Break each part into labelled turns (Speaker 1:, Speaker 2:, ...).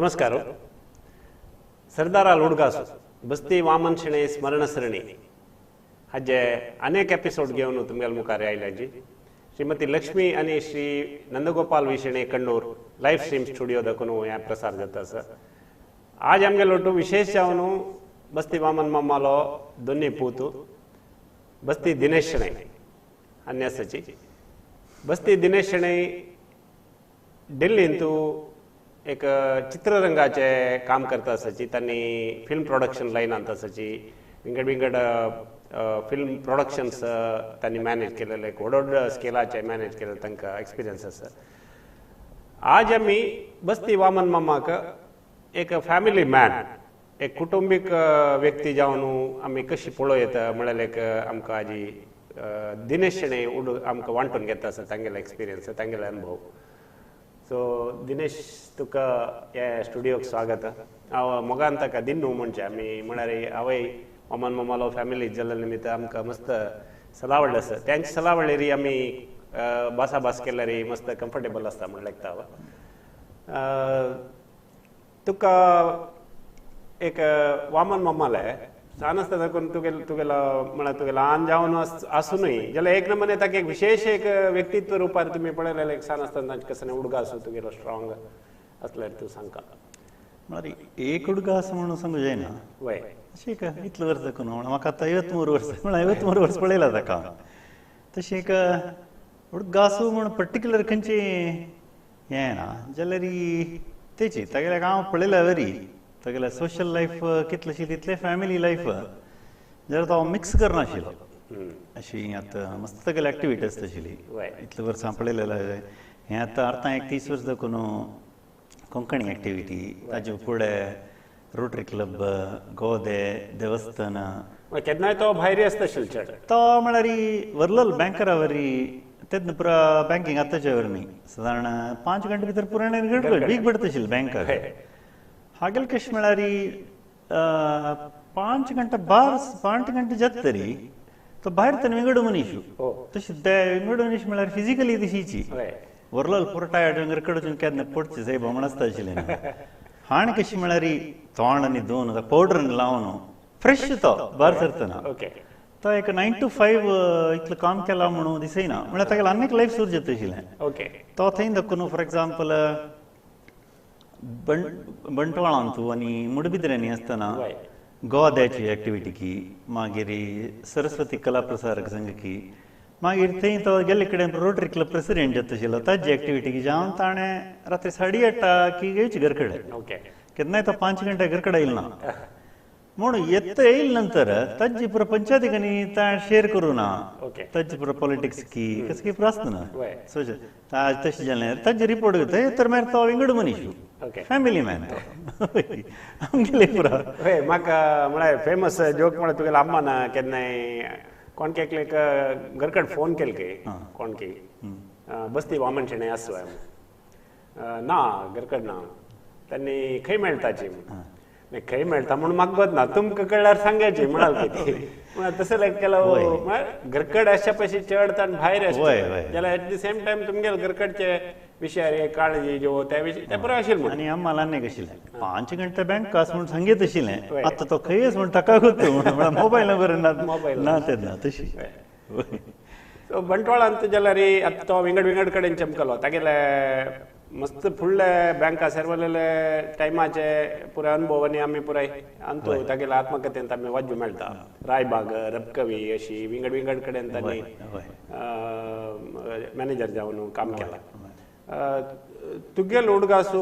Speaker 1: ನಮಸ್ಕಾರ. ಸರ್ದಾರ ಉಡ್ಗಾಸು ಬಸ್ತಿ ವಾಮನ್ ಶೆಣೈ ಸ್ಮರಣ ಸರಣಿ हाजे अनेक एपिसोड घेवन तुमगेले मुखार आयल्याची श्रीमती लक्ष्मी आनी Shri Nandagopal V Shenoy Kannur live stream studio दाखोवन हें प्रसार जाता आसा. आज आमगेलो ಒಟ್ಟು विशेष जावन बस्ती वामन मामालो दोन्ही पूत बस्ती दिनेश शणै अन्यासाची. बस्ती दिनेश शणै दिल्लींतू एक चित्ररंगाचे काम करता आसाची. तांणी फिल्म प्रोडक्शन लायनांत आसाची. विंगड विंगड फिल्म प्रोडक्शन्स तांणी मॅनेज केलेले, एक व्हड व्हड स्केलाचे मॅनेज केलेले तांकां एक्सपिरियन्स आसा. आज आमी बस्ती वामन मामाक एक फॅमिली मॅन, एक कुटुंबीक व्यक्ती जावन आमी कशी पळोवं येता म्हळ्यार एक आमकां आजी दिनेश शणै आमकां वांटून घेता आसा तांगेलो एक्सपिरियन्स, तांगेलो अनुभव. सो दिनेश, तुका ह्या स्टुडियोक स्वागत. हांव मोगान ताका दिन्नू म्हणचें आमी म्हळ्यार हांवय वामन मामालो फॅमिली जाल्ल्या निमित्त आमकां मस्त सलाह व्हडली आसा. तांची सलाह व्हडली आमी भासाभास केल्यार मस्त कम्फर्टेबल आसता म्हण लेखता हांव. तुका एक वामन मामाले सान आसतना तुगेलो तुगेलो म्हळ्यार तुगे ल्हान जावन आसुनूय जाल्यार एक नमुने ताका एक विशेष एक व्यक्तित्व रुपार तुमी पळयलें. एक सान आसतना तांचे कसलें उडगास तुगेलो स्ट्रॉंग आसल्यार तूं सांगका.
Speaker 2: म्हळ्यार एक उडगास म्हणून सांगू जायना.
Speaker 1: वय
Speaker 2: अशें एक इतलें वर्स दाखोवन म्हळ्यार म्हाका आतां 53 वर्स, म्हळ्यार 53 वर्स पळयला ताका. तशें एक उडगासू म्हूण पर्टिक्युलर खंयची हें ना जाल्यार तेची तागेलें हांव पळयल्या वरी तागेलें सोशल लायफ कितलें तितलें फॅमिली लायफ जाल्यार तो मिक्स करनाशिल्लो. अशी आतां मस्त तागेली एक्टिविटी आसता आशिल्ली. इतलें वर्सां पळयलें हें आतां आतां एक 30 वर्स दाखोवन कोंकणी एक्टिविटी, ताजे फुडें रोटरी क्लब, गोदे देवस्थान.
Speaker 1: केन्नाय तो भायर आसता आशिल्लो चड.
Speaker 2: तो म्हळ्यार व्हरलोलो बँकरा वरी तेन्ना पुरा बँकींग आतांचे वर न्ही, सादारण 5 घंटे भितर पुराय घडलो बीग पडता आशिल्लें बँकाक. हागेल कशें म्हळ्यार 5 घंटे बार 5 घंटे जाता तरी तो भायर तेन्ना विंगड मनीस. तशें ते विंगड मनीस म्हळ्यार फिजिकली तशीची व्हरलोलो पुरो टायर्ड कडसून केन्ना पडचें सायबा म्हण आसता आशिल्लें. हाण कशें म्हळ्यार तोंड आनी दोन पावडर लावन फ्रेश तो भायर सरतना. तो एक 9 to 5 इतलें काम केलां म्हणून दिसना. म्हळ्यार तागेलें आनीक लायफ सुरू जाता आशिल्लें. तो थंय दाखोवन फॉर एग्जाम्पल बंटवाळांतू आनी मुडबिद्र्यांनी आसतना गोद्याची एक्टिविटी की, मागीर सरस्वती कला प्रसारक संघ की, मागीर थंय तो गेल्ले कडेन रोटरी क्लब प्रेसिडेंट जाता आशिल्लो ताजी एक्टिविटी की जावन ताणें रात्री 8:30 की येवची घर कडेन. केन्नाय तो 5 घंटे घर कडेन येयलो ना म्हूण येता येयले नंतर ताजी पुरो पंचायती आनी ताणें शेर करूं ना. ताजी पुरो पॉलिटिक्स की कसं की पुरो आसता ना सोशल तशें जालें ताजे रिपोर्ट घेता तर मागीर तो विंगड मनीस, फॅमिली मॅन तो आमगेले पुरो.
Speaker 1: म्हाका म्हळ्यार फेमस जोक म्हळ्यार तुगेल्या अम्मान केन्नाय कोण केकले घरकड फोन केले की कोण की बस्ती वामन शणै आसलो ना घरकड ना त्यांनी खंय मेळटाची म्हूण खंय मेळटा म्हूण म्हाका गोत ना, तुमकां कळ्ळ्यार सांगायची म्हणाल कितें म्हळ्यार तशें लायक केलो. म्हळ्यार घरकड आसच्या पयशी चड ताण भायर आसता जाल्यार एट the same time तुमगेले घरकडचे विशयार काळजी ज्यो त्या विशय ते बरें आशिल्लें.
Speaker 2: आनी आम्हाला आनी आशिल्लें 5 घंटे बँक आस म्हूण सांगीत आशिल्लें. आतां तो खंयच म्हूण ताका गोत म्हळ्यार मोबायल नंबर ना, मोबायल ना तेन्ना तशी.
Speaker 1: सो बंटवाळांत जाल्यार आतां तो विंगड विंगड कडेन चमकलो. तागेले मस्त फुडले बँका सर्वलेले टायमाचे पुराय अनुभव आनी आमी पुराय अंतू तागेल्या आत्मकथेंत आमी वाचूंक मेळटा. रायबाग, रबकवी अशी विंगड विंगड कडेन तांणी मॅनेजर जावन काम केलां. तुगेलो उडगासू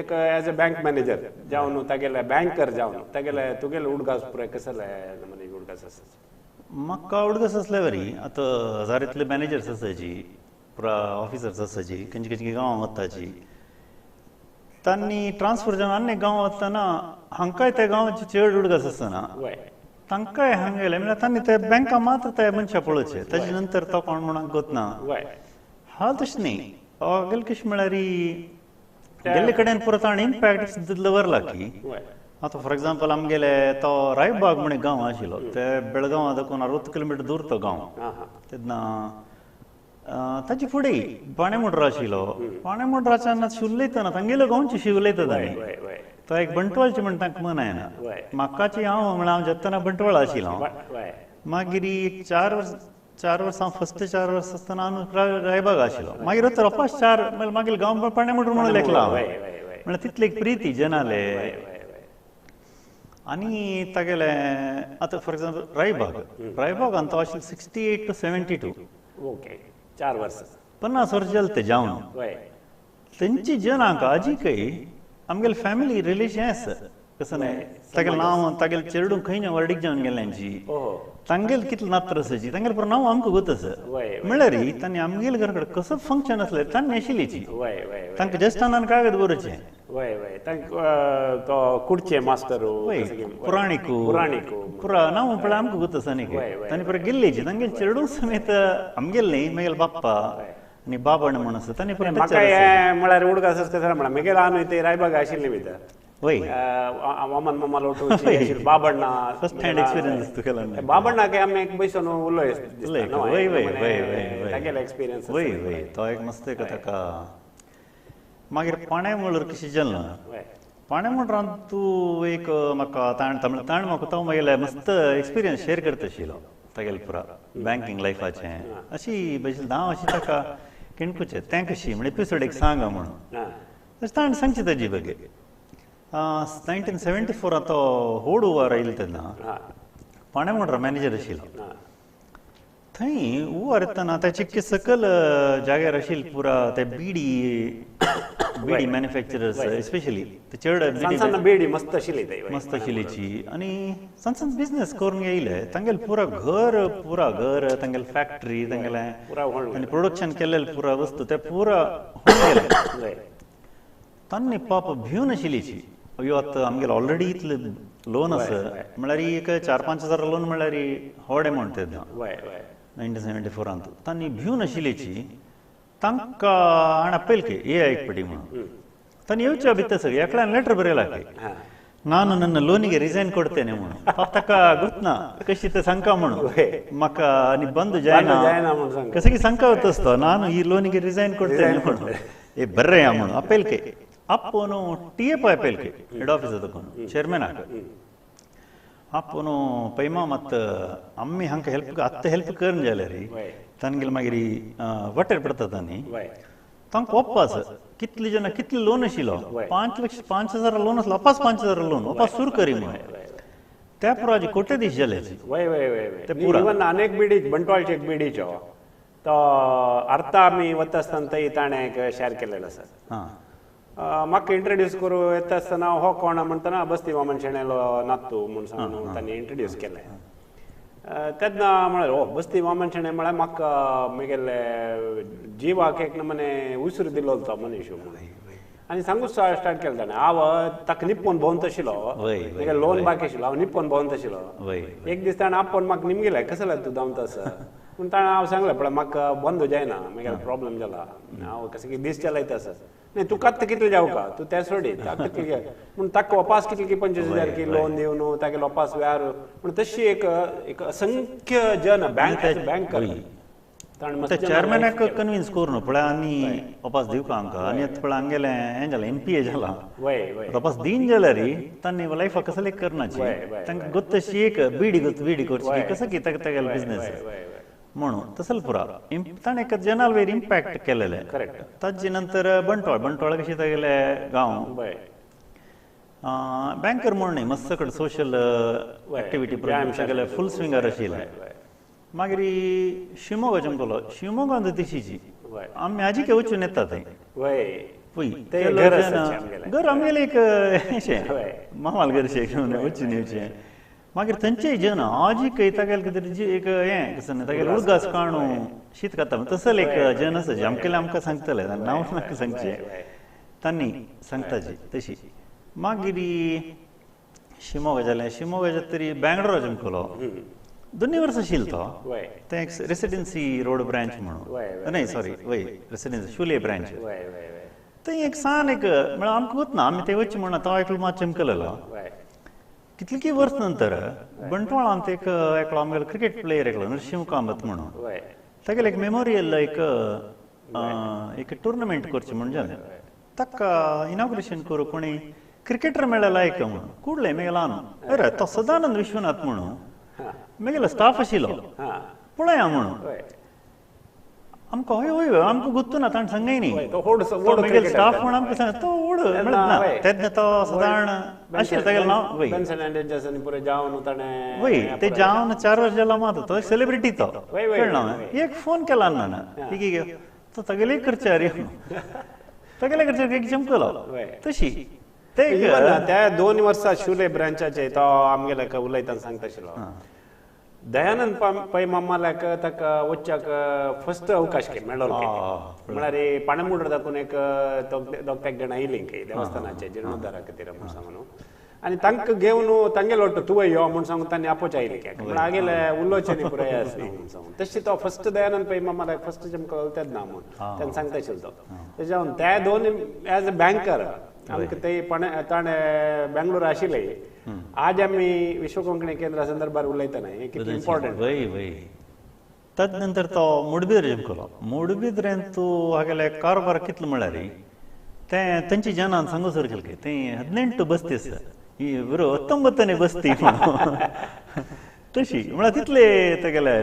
Speaker 1: एक एज अ बँक मॅनेजर जावन तागेले बँकर जावन तागेले तुगेलो उडगास पुराय कसले नमुने उडगास आसा?
Speaker 2: म्हाका उडगास आसल्या वरी आतां हजारांतले मॅनेजर्स आसाची, पुरा ऑफिसर्स आसाची, खंयचे खंयचे गांवां वताची. तांणी ट्रान्सफर जावन आनी गांवां वतना हांकांय त्या गांवाची चड उडगास आसना तांकांय हांगा गेले म्हळ्यार तांणी ते बँका मात्र ते मनशां पळोवचे ताजे नंतर तो कोण म्हणून गोत ना. हा तशें न्ही, गेले कशें म्हळ्यार गेल्ले कडेन पुरो ताणें इम्पॅक्ट दवरला की आतां फॉर एग्जाम्पल आमगेले तो रायबाग म्हण एक गांव आशिल्लो ते बेळगांवा दाखोवन 60 किलोमिटर दूर तो गांव. तेन्ना ताजे फुडें पाणेमुड्रा आशिल्लो पाणेमुड्राच्यान शिवलयतना तांगेलो गांवची शिवलयता तांणी तो एक बंटवाळची म्हण तांकां मन येना म्हाकाची हांव म्हळ्यार हांव जेतना बंटवाळ आशिल्लो हांव मागीर एक चार वर्सां फस्ट 4 वर्स आसतना हांव रायबाग आशिल्लो मागीर वता रोपास 4 मागीर गांव पाणेमुड्रा म्हणून लेखला हांव म्हळ्यार तितली एक प्रिती जनाले आनी तागेले आतां फॉर एग्जाम्पल रायबाग रायबागान तो आशिल्लो 68 to 72
Speaker 1: okay 4 वर्स
Speaker 2: 50 वर्स जाले ते जावन तेंची जनांक आजीकय आमगेले फॅमिली रिलेशन आसा कसं न्हय तागेलें नांव तागेले चेडूं खंय वर्डीक जावन गेल्यांची तांगेले कितले नात्र आसाची तांगेले पुरो नांव आमकां गोत आसा म्हळ्यार तांणी आमगेले घरा कडेन कसो फंक्शन आसलें तांणी आशिल्लीची तांकां ज्येश्ठानान कागद बरोवचें
Speaker 1: तो कुडचे मास्तर
Speaker 2: पुराणीक पुरा नांव पळय आमकां गोत आसा न्ही तांणी परत गेल्लीची तांगेले चेडूं समेत आमगेले न्ही मागीर बाप्पा आनी बाबण म्हण आसा तांणी परत
Speaker 1: म्हाका हें म्हळ्यार उडगास कसं म्हणा मागीर हांव थंय रायबाग आशिल्लें भितर
Speaker 2: वय
Speaker 1: वामन मामा लोटूची बाबण्णा
Speaker 2: फर्स्ट हँड एक्सपिरियन्स तुका
Speaker 1: बाबण्णा काय आमी एक बसून उलय
Speaker 2: वय वय वय वय
Speaker 1: तागेलो एक्सपिरियन्स
Speaker 2: वय वय तो एक मस्त एक ताका मागीर पाणेमुळर कशी जालें पाणेमुळरान तूं एक म्हाका ताण ताण म्हाका तो मागीर मस्त एक्सपिरियन्स शेर करता आशिल्लो तागेले पुरा बँकींग लायफाचें अशी बशिल्लें हांव अशी ताका किणकुचें तें कशी म्हणजे एपिसोड एक सांगा म्हणून तशें ताणें सांगची ताजी बगे 1974 तो होड उवार आयलो तेन्ना पाणेमुड्रा मॅनेजर आशिल्लो थंय उवार येतना त्या चिक्के सकल जाग्यार आशिल्ले पुरा ते बिडी बिडी मॅन्युफॅक्चरर्स स्पेशली ते चड
Speaker 1: बिडी मस्त आशिल्ली
Speaker 2: मस्त आशिल्लीची आनी सान सान बिजनेस करून येयले तांगेले पुरा घर पुरा घर तांगेले फॅक्टरी तांगेले आनी प्रोडक्शन केल्लेले पुरा वस्तू ते पुरा होण गेले तांणी पाप भिवन आशिल्लीची अयो आतां आमगेले ऑलरेडी इतले लोन आसा म्हळ्यार एक 4-5 हजार लोन म्हळ्यार व्हड एमावंट तेन्ना 1974 तांणी भिवन आशिल्लीची तांकां हाणें आपयल की ये एक पटी म्हणून तांणी येवच्या भितर सगळें एकल्यान लेटर बरयला की ನಾನು ನನ್ನ ಲೋನಿಗೆ ರಿಸೈನ್ ಕೊಡ್ತೇನೆ म्हणून ಪಾಪ ताका ಗೊತ್ತना कशी ते सांगका म्हणून म्हाका आनी बंद जायना कसं की सांगका वता ನಾನು ಈ ಲೋನಿಗೆ ರಿಸೈನ್ ಕೊಡ್ತೇನೆ म्हणून ए बरें म्हणून आपयल के ಅಪ್ಪನು ಟಿ ಎ ಪೈಪೇಲ್ಕೆ ಹೆಡ್ ಆಫೀಸ್ ಅದಕ್ಕೋನು ಚೇರ್ಮನ್ ಆಗ ಅಪ್ಪನು ಪೈಮಾ ಮತ್ತು ಅಮ್ಮಿ ಹಂಕ ಹೆಲ್ಪ್ ಅತ್ತ ಹೆಲ್ಪ್ ಕರ್ನ್ जाले ರಿ ತನಗಿಲ್ मागीर वटेर पडता तांणी तांकां वापस कितले जण कितले लोन आशिल्लो 5 लाख 5 हजार लोन आसलो वापस 5 हजार लोन वापस सुरू करी म्हणून त्या पुराचे कोटे दीस जाले
Speaker 1: वय वय वय इवन अनेक बिडी बंटवाळचे एक बिडीचो तो अर्थ आमी वता आसतना थंय ताणें एक शेअर केलेलो आसा
Speaker 2: हां
Speaker 1: म्हाका इंट्रोड्यूस करूं येता आसतना हो कोण म्हणटना बस्ती वामन शेणेलो नातू म्हूण सांगून तांणी इंट्रोड्यूस केलें तेन्ना म्हळ्यार ओ बस्ती वामन शेणे म्हळ्यार म्हाका मागेले जिवाक एक नमने उसूर दिलो तो मनीश म्हणून आनी सांगूच स्टार्ट केलें ताणें हांव ताका निप्पोन भोंवत आशिल्लो मागीर लोन बाकी आशिल्लो हांव निप्पोन भोंवत आशिल्लो एक दीस ताणें आपोवन म्हाका निमगेलें कसलें तूं धांवता आसा पूण ताणें हांव सांगलें पळय म्हाका बंद जायना मागीर प्रॉब्लम जाला हांव कशें की दीस चलयता आसा नाही तुका आत्तां कितले जावका तूं तें सोडी ताका कितले पूण ताका वापास कितले की 25 हजार की लोन दिवन तागे वापास व्यार पूण तशी एक एक असंख्य जन बँक बँक
Speaker 2: चेअरमॅनाक कन्विन्स करून पळय आनी वापास दिवका आमकां आनी आतां पळय आमगेलें हें जालें एनपीए जाला वापास दीन जाल्यार तांणी लायफाक कसलें करनाची तांकां गोत तशी एक बिडी गोत बिडी करची कसं की ताका तागेलो बिजनेस म्हणून तसं पुरा ताणें एक जनाल वयर इम्पॅक्ट केलेलें ताजे नंतर बंटवाळ बंटवाळ कशें तागेले गांव बँकर म्हणून न्ही मस्त कडेन सोशल एक्टिविटी सगळे फूल स्विंगार आशिल्लें मागीर शिमोगा चमकलो शिमोगांत तशीची आमी आजीके वचून येता थंय घर आमगेलें एक अशें मामाल घर अशें वचून येवचें मागीर थंयचे जन आजीकय तागेले कितें एक हें कसं न्ही तागेले उडगास काणू शीत खाता तसले एक जन आसा जे आमगेले आमकां सांगतले नांव नाका सांगचें तांणी सांगताची तशी मागीर शिमोगा जालें शिमोगा तरी बँगलोरा चमकलो दोन वर्स आशिल्लो तो तें एक रेसिडेन्सी रोड ब्रांच म्हणून न्हय सॉरी वय रेसिडेन्सी शुले ब्रांच थंय एक सान एक म्हळ्यार आमकां वतना आमी थंय वचचें म्हणून तो एकलो मात चमकलेलो कितलीं वर्स नंतर बंटवाळांत एक एकलो आमगेलो क्रिकेट प्लेयर एकलो नरशिंह कामत म्हणून तागेले एक मेमोरियल एक एक टुर्नामेंट करची म्हूण जालें. ताका इनॉग्रेशन करूं कोणी क्रिकेटर मेळ्ळा एक म्हणून कुडले मेगेलो न्हू अरे तो सदानंद विश्वनाथ म्हणून मेगेलो स्टाफ आशिल्लो पळया म्हणून आमकां हय हय आमकां गुत्तू ना ताणें सांगय न्ही मेगेलो स्टाफ म्हूण आमकां सांग तो व्हड मेळत ना तेन्ना तो सादारण आशिल्लो तागेलें नांव वय वय ते जावन 4 वर्स जाला मात तो सेलिब्रिटी तो कळना एक फोन केला ना ठीक तो तागेले करचे रे तागेले करचे एक चमकलो तशी
Speaker 1: त्या 2 वर्सां शुले ब्रांचाचे तो आमगेले उलयतना सांगता आशिल्लो दयानंद पै मामाल्याक ताका वच्चाक फर्स्ट अवकाश मेळ्ळो म्हळ्यार पाणमुडर दाखून एक दोग जाणां आयलीं देवस्थानाचे जिर्णोद्धारा खातीर म्हूण सांगून आनी तांकां घेवन तांगेलो तुवें यो म्हूण सांगून तांणी आपोवचे आयली म्हळ्यार आगेले उलोवचें न्ही पुराय आसना म्हूण सांगून तशी तो फर्स्ट दयानंद पै मामाल्याक फर्स्ट चमकलो तेन्ना म्हूण तेन्ना सांगता आशिल्लो तो तेज्या त्या 2 एज अ बँकर आमकां ते ताणें बेंगलोर आशिल्ले. आज आमी विश्व कोंकणी केंद्रा संदर्भार उलयतना हें कितलें इम्पॉर्टंट.
Speaker 2: वय वय तद नंतर तो मुडबिद्रे जिमकलो मुडबिद्रेन तूं हागेले कारभार कितलो म्हळ्यार तें तेंची जनान सांगू सर केले ते 18 बस्ती आसा ही बरो 19 बस्ती म्हणून तशी म्हळ्यार तितले तेगेले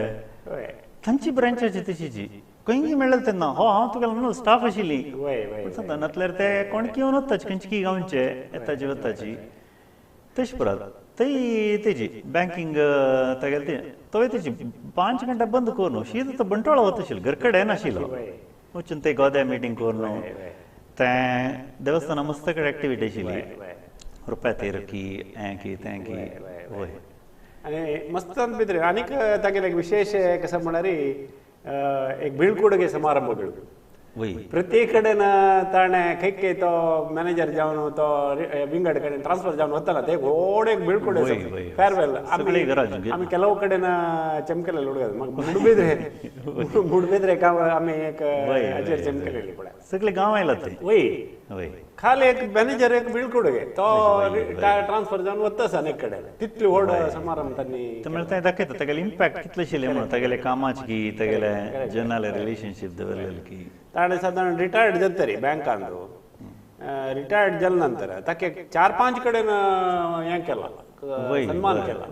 Speaker 2: तांची ब्रांचाची तशीची खंय मेळ्ळें तेन्ना हो हांव तुका म्हणून स्टाफ आशिल्ली सांगता नातल्यार ते कोणकी येवन वताची खंयची गांवचे येताची वताची तशें परत थंय तेजी बँकींग तागेले ते तोय तेजी 5 घंटा बंद करून शीत तो बंटवाळा वता आशिल्लो घर कडेन नाशिल्लो वचून ते गोद्या मिटींग करून तें देवस्थाना मस्त कडेन एक्टिविटी आशिल्ली रुपया तेर की हें की तें की वय
Speaker 1: आनी मस्त भितर आनीक तागेले एक विशेश कसं म्हळ्यार एक बिळकुडगे समारंभ बिळकूड प्रत्येक कडेन ताणें खंय खंय तो मॅनेजर जावन तो विंगड कडेन ट्रान्सफर जावन वतालो ते व्हड एक बिळकुड फेरवेल आमी ಕೆಲವು कडेन चमकेलेले हुडगा म्हाका मुडबिद्रे मुडबिद्रे आमी एक हाचेर चमकेलेली पळय
Speaker 2: सगळे गांव आयला ते
Speaker 1: वय वय खाली एक मॅनेजर एक बिळकुडगे तो ट्रान्सफर जावन वता अनेक कडेन तितली व्हड समारंभ तांणी
Speaker 2: तें दाखयता तागेले इम्पॅक्ट कितले आशिल्ले म्हणून तागेले कामाचे की तागेले जनाले रिलेशनशीप दवरलेले की
Speaker 1: ताणें सादारण रिटायर्ड जाता रे बँकान रिटायर्ड जाले नंतर ताका 4-5 कडेन हें केलां सन्मान केला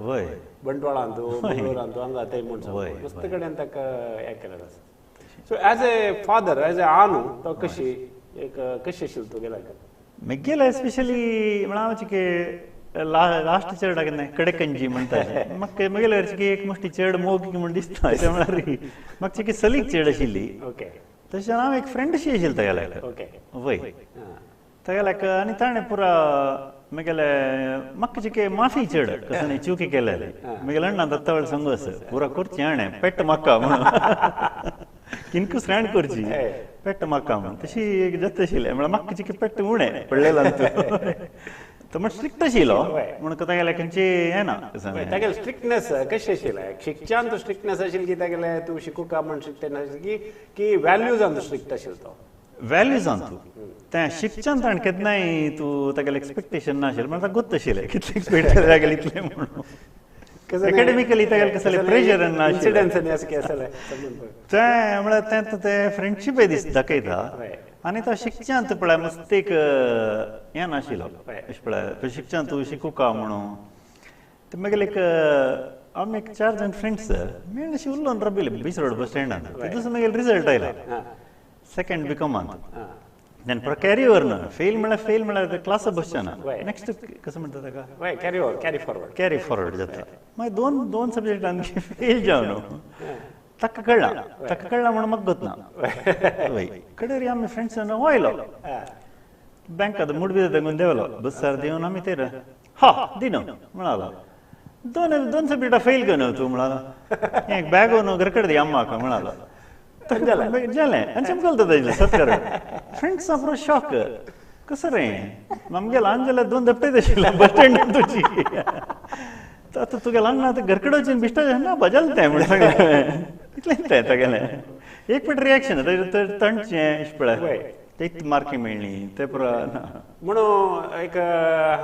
Speaker 1: बंटवाळांत मंगळूरांत हांगा थंय म्हूण सांगून मस्त कडेन ताका हें केलेलें आसा. So as a father as a आनू तो कशी एक कशी आशिल्लो तुगेल्या
Speaker 2: मेगेले स्पेशली म्हळ्यार हांव चिके लास्ट चेड केन्ना कडेकंजी म्हणटा म्हाका म्हगेले चिके एक मुश्टी चेड मोग म्हूण दिसता म्हळ्यार म्हाका चिके सलीक चेड आशिल्ली.
Speaker 1: ओके
Speaker 2: तशें हांव एक फ्रेंडशी आशिल्लो तागेल्याक.
Speaker 1: ओके
Speaker 2: वय तागेल्याक आनी ताणें पुरा म्हगेले म्हाका चिके माफी चेड कसं न्ही चुकी केलेले म्हगेले अण्णा दत्तावळ सांगू आसा पुरा करची हाणें पेट्ट म्हाका म्हणून किनकू स्रॅण करची पेट्ट म्हाका म्हणून तशी एक जाता आशिल्लें म्हळ्यार म्हाका चिके पेट्ट उणें पडलेलो तो म्हण स्ट्रिक्ट आशिल्लो म्हणून तागेले खंयचे हें ना
Speaker 1: तागेले स्ट्रिक्टनेस कशें आशिल्लें शिक्षण तूं स्ट्रिक्टनेस आशिल्ली की तागेले तूं शिकूका म्हण स्ट्रिक्टनेस आशिल्ली की व्हॅल्यूजान तूं स्ट्रिक्ट आशिल्लो तो
Speaker 2: व्हॅल्यूजान तूं तें शिक्षण ताणें केन्नाय तूं तागेलें एक्सपेक्टेशन ना आशिल्लें म्हणून गोत्त आशिल्लें कितलें एक्सपेक्ट तागेलें इतलें म्हणून एकेडमिकली तागेलें कसलें प्रेशर ना आशिल्लें तें म्हळ्यार तें तें फ्रेंडशीपय दीस दाखयता आनी तो शिक्षण पळय मस्त एक हें नाशिल्लो अशें पळय शिक्षण तूं शिकूका म्हणून ते मागीर एक आमी एक 4 जाण फ्रेंड्स मेळून अशें उरलो रबिले बीच रोड बस स्टँडान तेदूस मागीर रिजल्ट आयला सेकंड बिकॉमान देन पुरो कॅरी ओवर ना फेल म्हळ्यार क्लासा बसचें ना नेक्स्ट कसं म्हणटा ताका
Speaker 1: carry over carry forward
Speaker 2: carry forward जाता मागीर दोन सब्जेक्ट आमगे फेल जावन ताका कळ्ळा म्हणून म्हाका गोत ना वय कडेर आमी फ्रेंड्स वयलो बँकात मुडबी देंगून देंवलो बसार देवन आमी तेर हा दिनो म्हणालो दोन सब्जेक्टा फेल करून तूं म्हणालो एक बॅग न्हू घर कडेन दी अम्माक म्हणालो जालें आनी चमकल ताजें सत्कार फ्रेंड्स पुरो शॉक कसं रे आमगे ल्हान जाल्यार 2 धपटे आशिल्ले बस स्टँडार तुजी आतां तुगे ल्हान ना आतां घर कडेन वचून बिश्टा ना बजाल तें म्हणून सांगलें इतलें तें तागेलें एक पट रिएक्शन तणचें अशें पळय ते मार्की मेळ्ळी ते पुरा
Speaker 1: म्हणून एक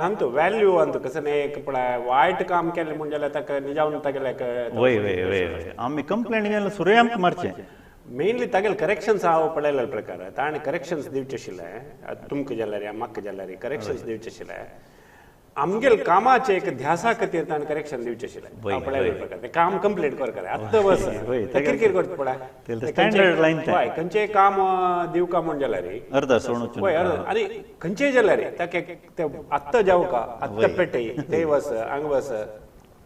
Speaker 1: हांतू व्हॅल्यू अंतू कसं एक पळय वायट काम केलें म्हूण जाल्यार ताका निजावन तागेले
Speaker 2: वय वय वय वय आमी कंप्लेंट केल्यार सुरय आमकां मारचें.
Speaker 1: मेनली तागेले करेक्शन्स हांव पळयलेले प्रकार ताणें करेक्शन्स दिवचे आशिल्लें तुमकां जाल्यार म्हाका जाल्यार करेक्शन्स दिवचे आशिल्लें आमगेल कामाचे एक ध्यासा खातीर ताणें करेक्शन दिवचे आशिल्लें पळयलेले प्रकार ते काम कंप्लीट कर आत्तां बस किरकीर करता पळय
Speaker 2: स्टँडर्ड लायन
Speaker 1: हय खंयचें काम दिवका म्हूण जाल्यार
Speaker 2: अर्द सोडून
Speaker 1: हय अर्द आनी खंयचेय जाल्यार ताका ते आत्तां जावका आत्तां पेटय थंय बस हांगा बस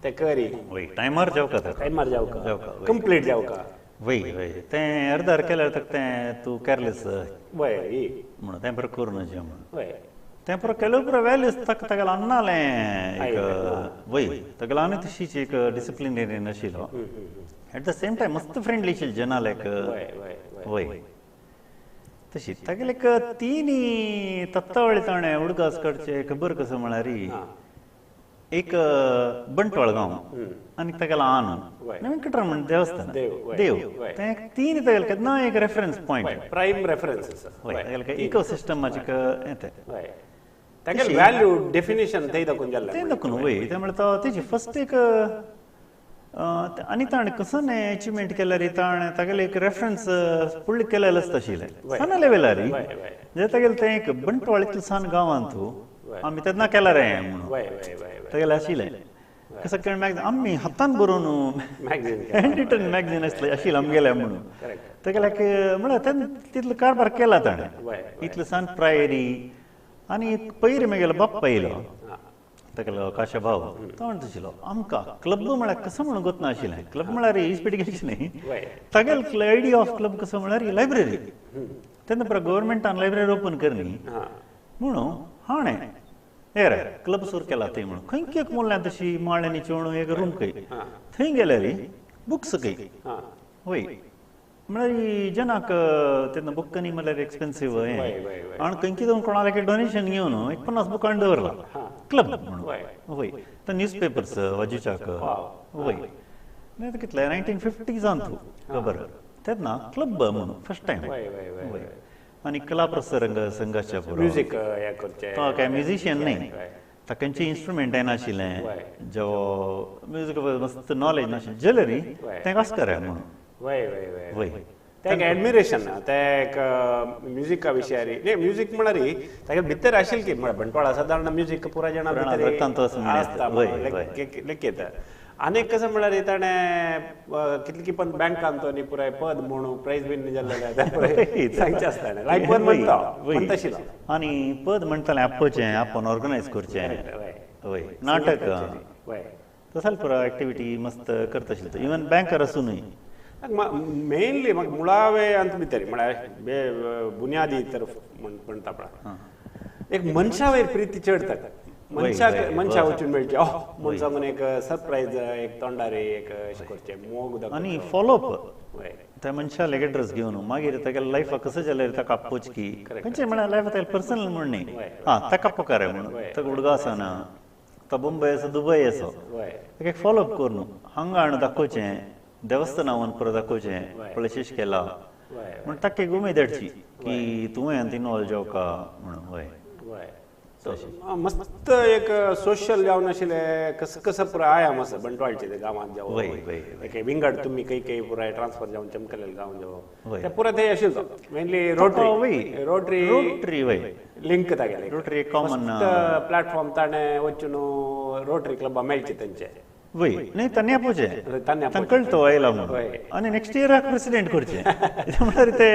Speaker 1: ते करी
Speaker 2: वय टायमार जावका
Speaker 1: टायमार जावका कंप्लीट जावका
Speaker 2: वय वय तें अर्दार केल्यार ताका तें तूं केरलेस
Speaker 1: वय
Speaker 2: म्हणून तें बरें करूं नजे म्हणून
Speaker 1: वय
Speaker 2: तें पुरो केलो पुरो व्हॅल्यूज ताका तागेलो अन्नालें एक वय तागेलो आनी तशीच एक डिसिप्लिनरी आशिल्लो एट the same time मस्त फ्रेंडली आशिल्लो जनालेक वय तशी तागेले एक तिनी तत्तावळी ताणें उडगास काडचे खबर कसो म्हळ्यार एक बंटवाळ गांव आनी तागेलो आन वेंकटरमण देवस्थान देव तें तीन तागेले केन्ना एक रेफरन्स पॉयंट
Speaker 1: प्रायम रेफरन्स
Speaker 2: वय तागेले इकोसिस्टमाचे हें तें
Speaker 1: तागेले व्हॅल्यू डेफिनेशन थंय दाखोवन जालें
Speaker 2: तें दाखोवन वय तें म्हळ्यार तो तेजी फस्ट एक आनी ताणें कसो एचिवमेंट केल्यार ताणें तागेले एक रेफरन्स फुडले केलेलें आसता आशिल्लें सान लेवलार जे तागेलें तें एक बंटवाळ इतलें सान गांवांत आमी तेन्ना केला रे म्हणून तागेलें आशिल्लें कसं कारण मॅगझीन आमी हातान बरोवन हँड रिटन मॅगझीन आसलें आशिल्लें आमगेलें म्हणून तागेले म्हळ्यार तेन्ना तितलो कारभार केला ताणें इतलें सान प्रायरी. आनी पयर म्हगेलो बाप्पा येयलो तागेलो काशा भाव तो म्हणटा आशिल्लो आमकां क्लब म्हळ्यार कसो म्हणून गोत नाशिल्लें क्लब म्हळ्यार इस्पिटी गेली न्ही तागेलो आयडिया ऑफ क्लब कसो म्हळ्यार लायब्ररी तेन्ना पुरो गव्हर्मेंटान लायब्ररी ओपन करनी म्हणून हाणें हे रे क्लब सुरू केला थंय म्हणून खंय एक म्हणल्यार तशी माळ्यांनी चेवणू एक रूम खंय थंय गेल्यार बुक्स खंय वय म्हळ्यार जनाक तेन्ना बुक न्ही म्हळ्यार एक्सपेन्सीव हें आनी खंय कितें कोणाक डोनेशन घेवन एक 50 बुकां हाडून दवरला क्लब म्हणून वय तर न्यूज पेपर्स वाजूच्याक वय नाही कितले 1950s तूं खबर तेन्ना क्लब म्हणून फर्स्ट टायम वय. आनी कला प्रसरंग संघाच्या
Speaker 1: म्युजीक
Speaker 2: तो काय म्युजिशियन न्ही तांचे इन्स्ट्रुमेंट नाशिल्लें जो म्युजीक मस्त नॉलेज नाशिल्लें जाल्यार तें आसकर म्हणून
Speaker 1: वय वय वय तें एक एडमिरेशन तें एक म्युजिका विशयारी न्ही म्युजीक म्हळ्यार तागे भितर आशिल्लें की म्हळ्यार बंटवाळ सादारण म्युजीक पुरा जाणा भितर आसता लेखयता. आनी एक कसं म्हळ्यार ताणें कितली पण बँकान तो न्ही पुराय पद म्हणून प्रायज बीन जाल्लें सांगचें आसता लायक पद म्हणटा म्हणटा आशिल्लो
Speaker 2: आनी पद म्हणटालें आपोवचें आपूण ऑर्गनायज करचें वय नाटक
Speaker 1: वय
Speaker 2: तसो पुरो एक्टिविटी मस्त करता आशिल्लो इवन बँकर आसुनूय
Speaker 1: मेनली म्हाका मुळावे अंत भितर म्हळ्यार बुन्यादी तर म्हणटा पळय एक मनशा वयर प्रिती चड ताका मनशाक मनशा वचून मेळचें ओह म्हूण सांगून एक सरप्रायज एक तोंडार एक अशें करचें मोग
Speaker 2: आनी फॉलोअप त्या मनशाले एड्रेस घेवन मागीर तागेल्या लायफाक कसो जाल्यार ताका आपोवचें की खंयचें म्हळ्यार लायफ तागेलें पर्सनल म्हूण न्ही आं ताका आपोवकार म्हणून ताका उडगांव आसना तो मुंबय आसा दुबय आसा ताका एक फॉलोअप करून हांगा हाडून दाखोवचें देवस्थाना वचून परत दाखोवचें पळय शेश केला म्हण ताका एक उमेद हाडची की तुवें आनी इनवॉल्व जावका म्हणून वय
Speaker 1: मस्त एक सोशल जावन आशिल्लें कसं कसं पुराय आयाम आसा बंटवाळचे ते गांवांत जावं एक विंगड तुमी खंय खंय पुराय ट्रान्सफर जावन चमकलेले गांव जावं ते पुराय थंय आशिल्लो मेनली रोटरी रोटरी
Speaker 2: रोटरी वय
Speaker 1: लिंक तागेलें
Speaker 2: रोटरी कॉमन
Speaker 1: प्लॅटफॉर्म ताणें वचून रोटरी क्लबा मेळचे तेंचे
Speaker 2: वय न्ही तांणी आपोवचें तांकां कळटा आयला म्हणून आनी नेक्स्ट इयराक प्रेसिडेंट करचें म्हळ्यार ते